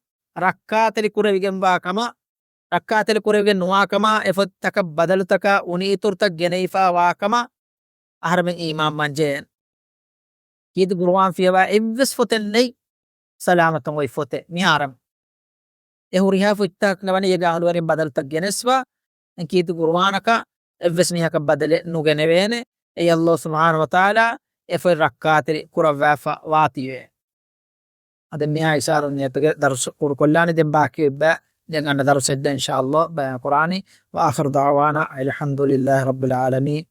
ރައްކާތެރި ކުރެވިގެންވާ ކަމަށް، ރައްކާތެރި ކުރެވިގެން ނުވާ ކަމަށް، އެ ފޮތްތަކަށް ބަދަލުތަކާ އުނި އިތުރުތައް ގެނެވިފައި ވާ ކަމަށް އަހަރެމެން އީމާންވާން ޖެހޭނެ. ކީރިތި ޤުރުއާން ފިޔަވާ އެއްވެސް ފޮތެއް ނެތް ސަލާމަތުން އޮތް ފޮތެއް މިހާރަމެން. އެ ހުރިހާ ފޮތްތަކަކަށް ވަނީ އޭގެ އަހުލުވެރިން ބަދަލުތައް ގެނެސްފަ. ކީރިތި ޤުރުއާނަކަށް އެއްވެސް މީހަކަށް ބަދަލެއް ނުގެނެވޭނެ. އެއީ އައްލާހު ސުބްޙާނަހު ވަތަޢާލާ އެ ފޮތް ރައްކާތެރި ކުރައްވާފަ ވާތީވެ. އަދި މިހާ އިޝާރަ ނިޔަތުގެ ދަރުސް ކުރުކޮށްލާނީ. ދެން ބާކީ އޮތް ބައި ދެން އަންނަ ދަރުސެއްގަ އިންޝާއައްލާހު ބަޔާން ކުރާނީ. وآخر دعوانا أن الحمد لله رب العالمين.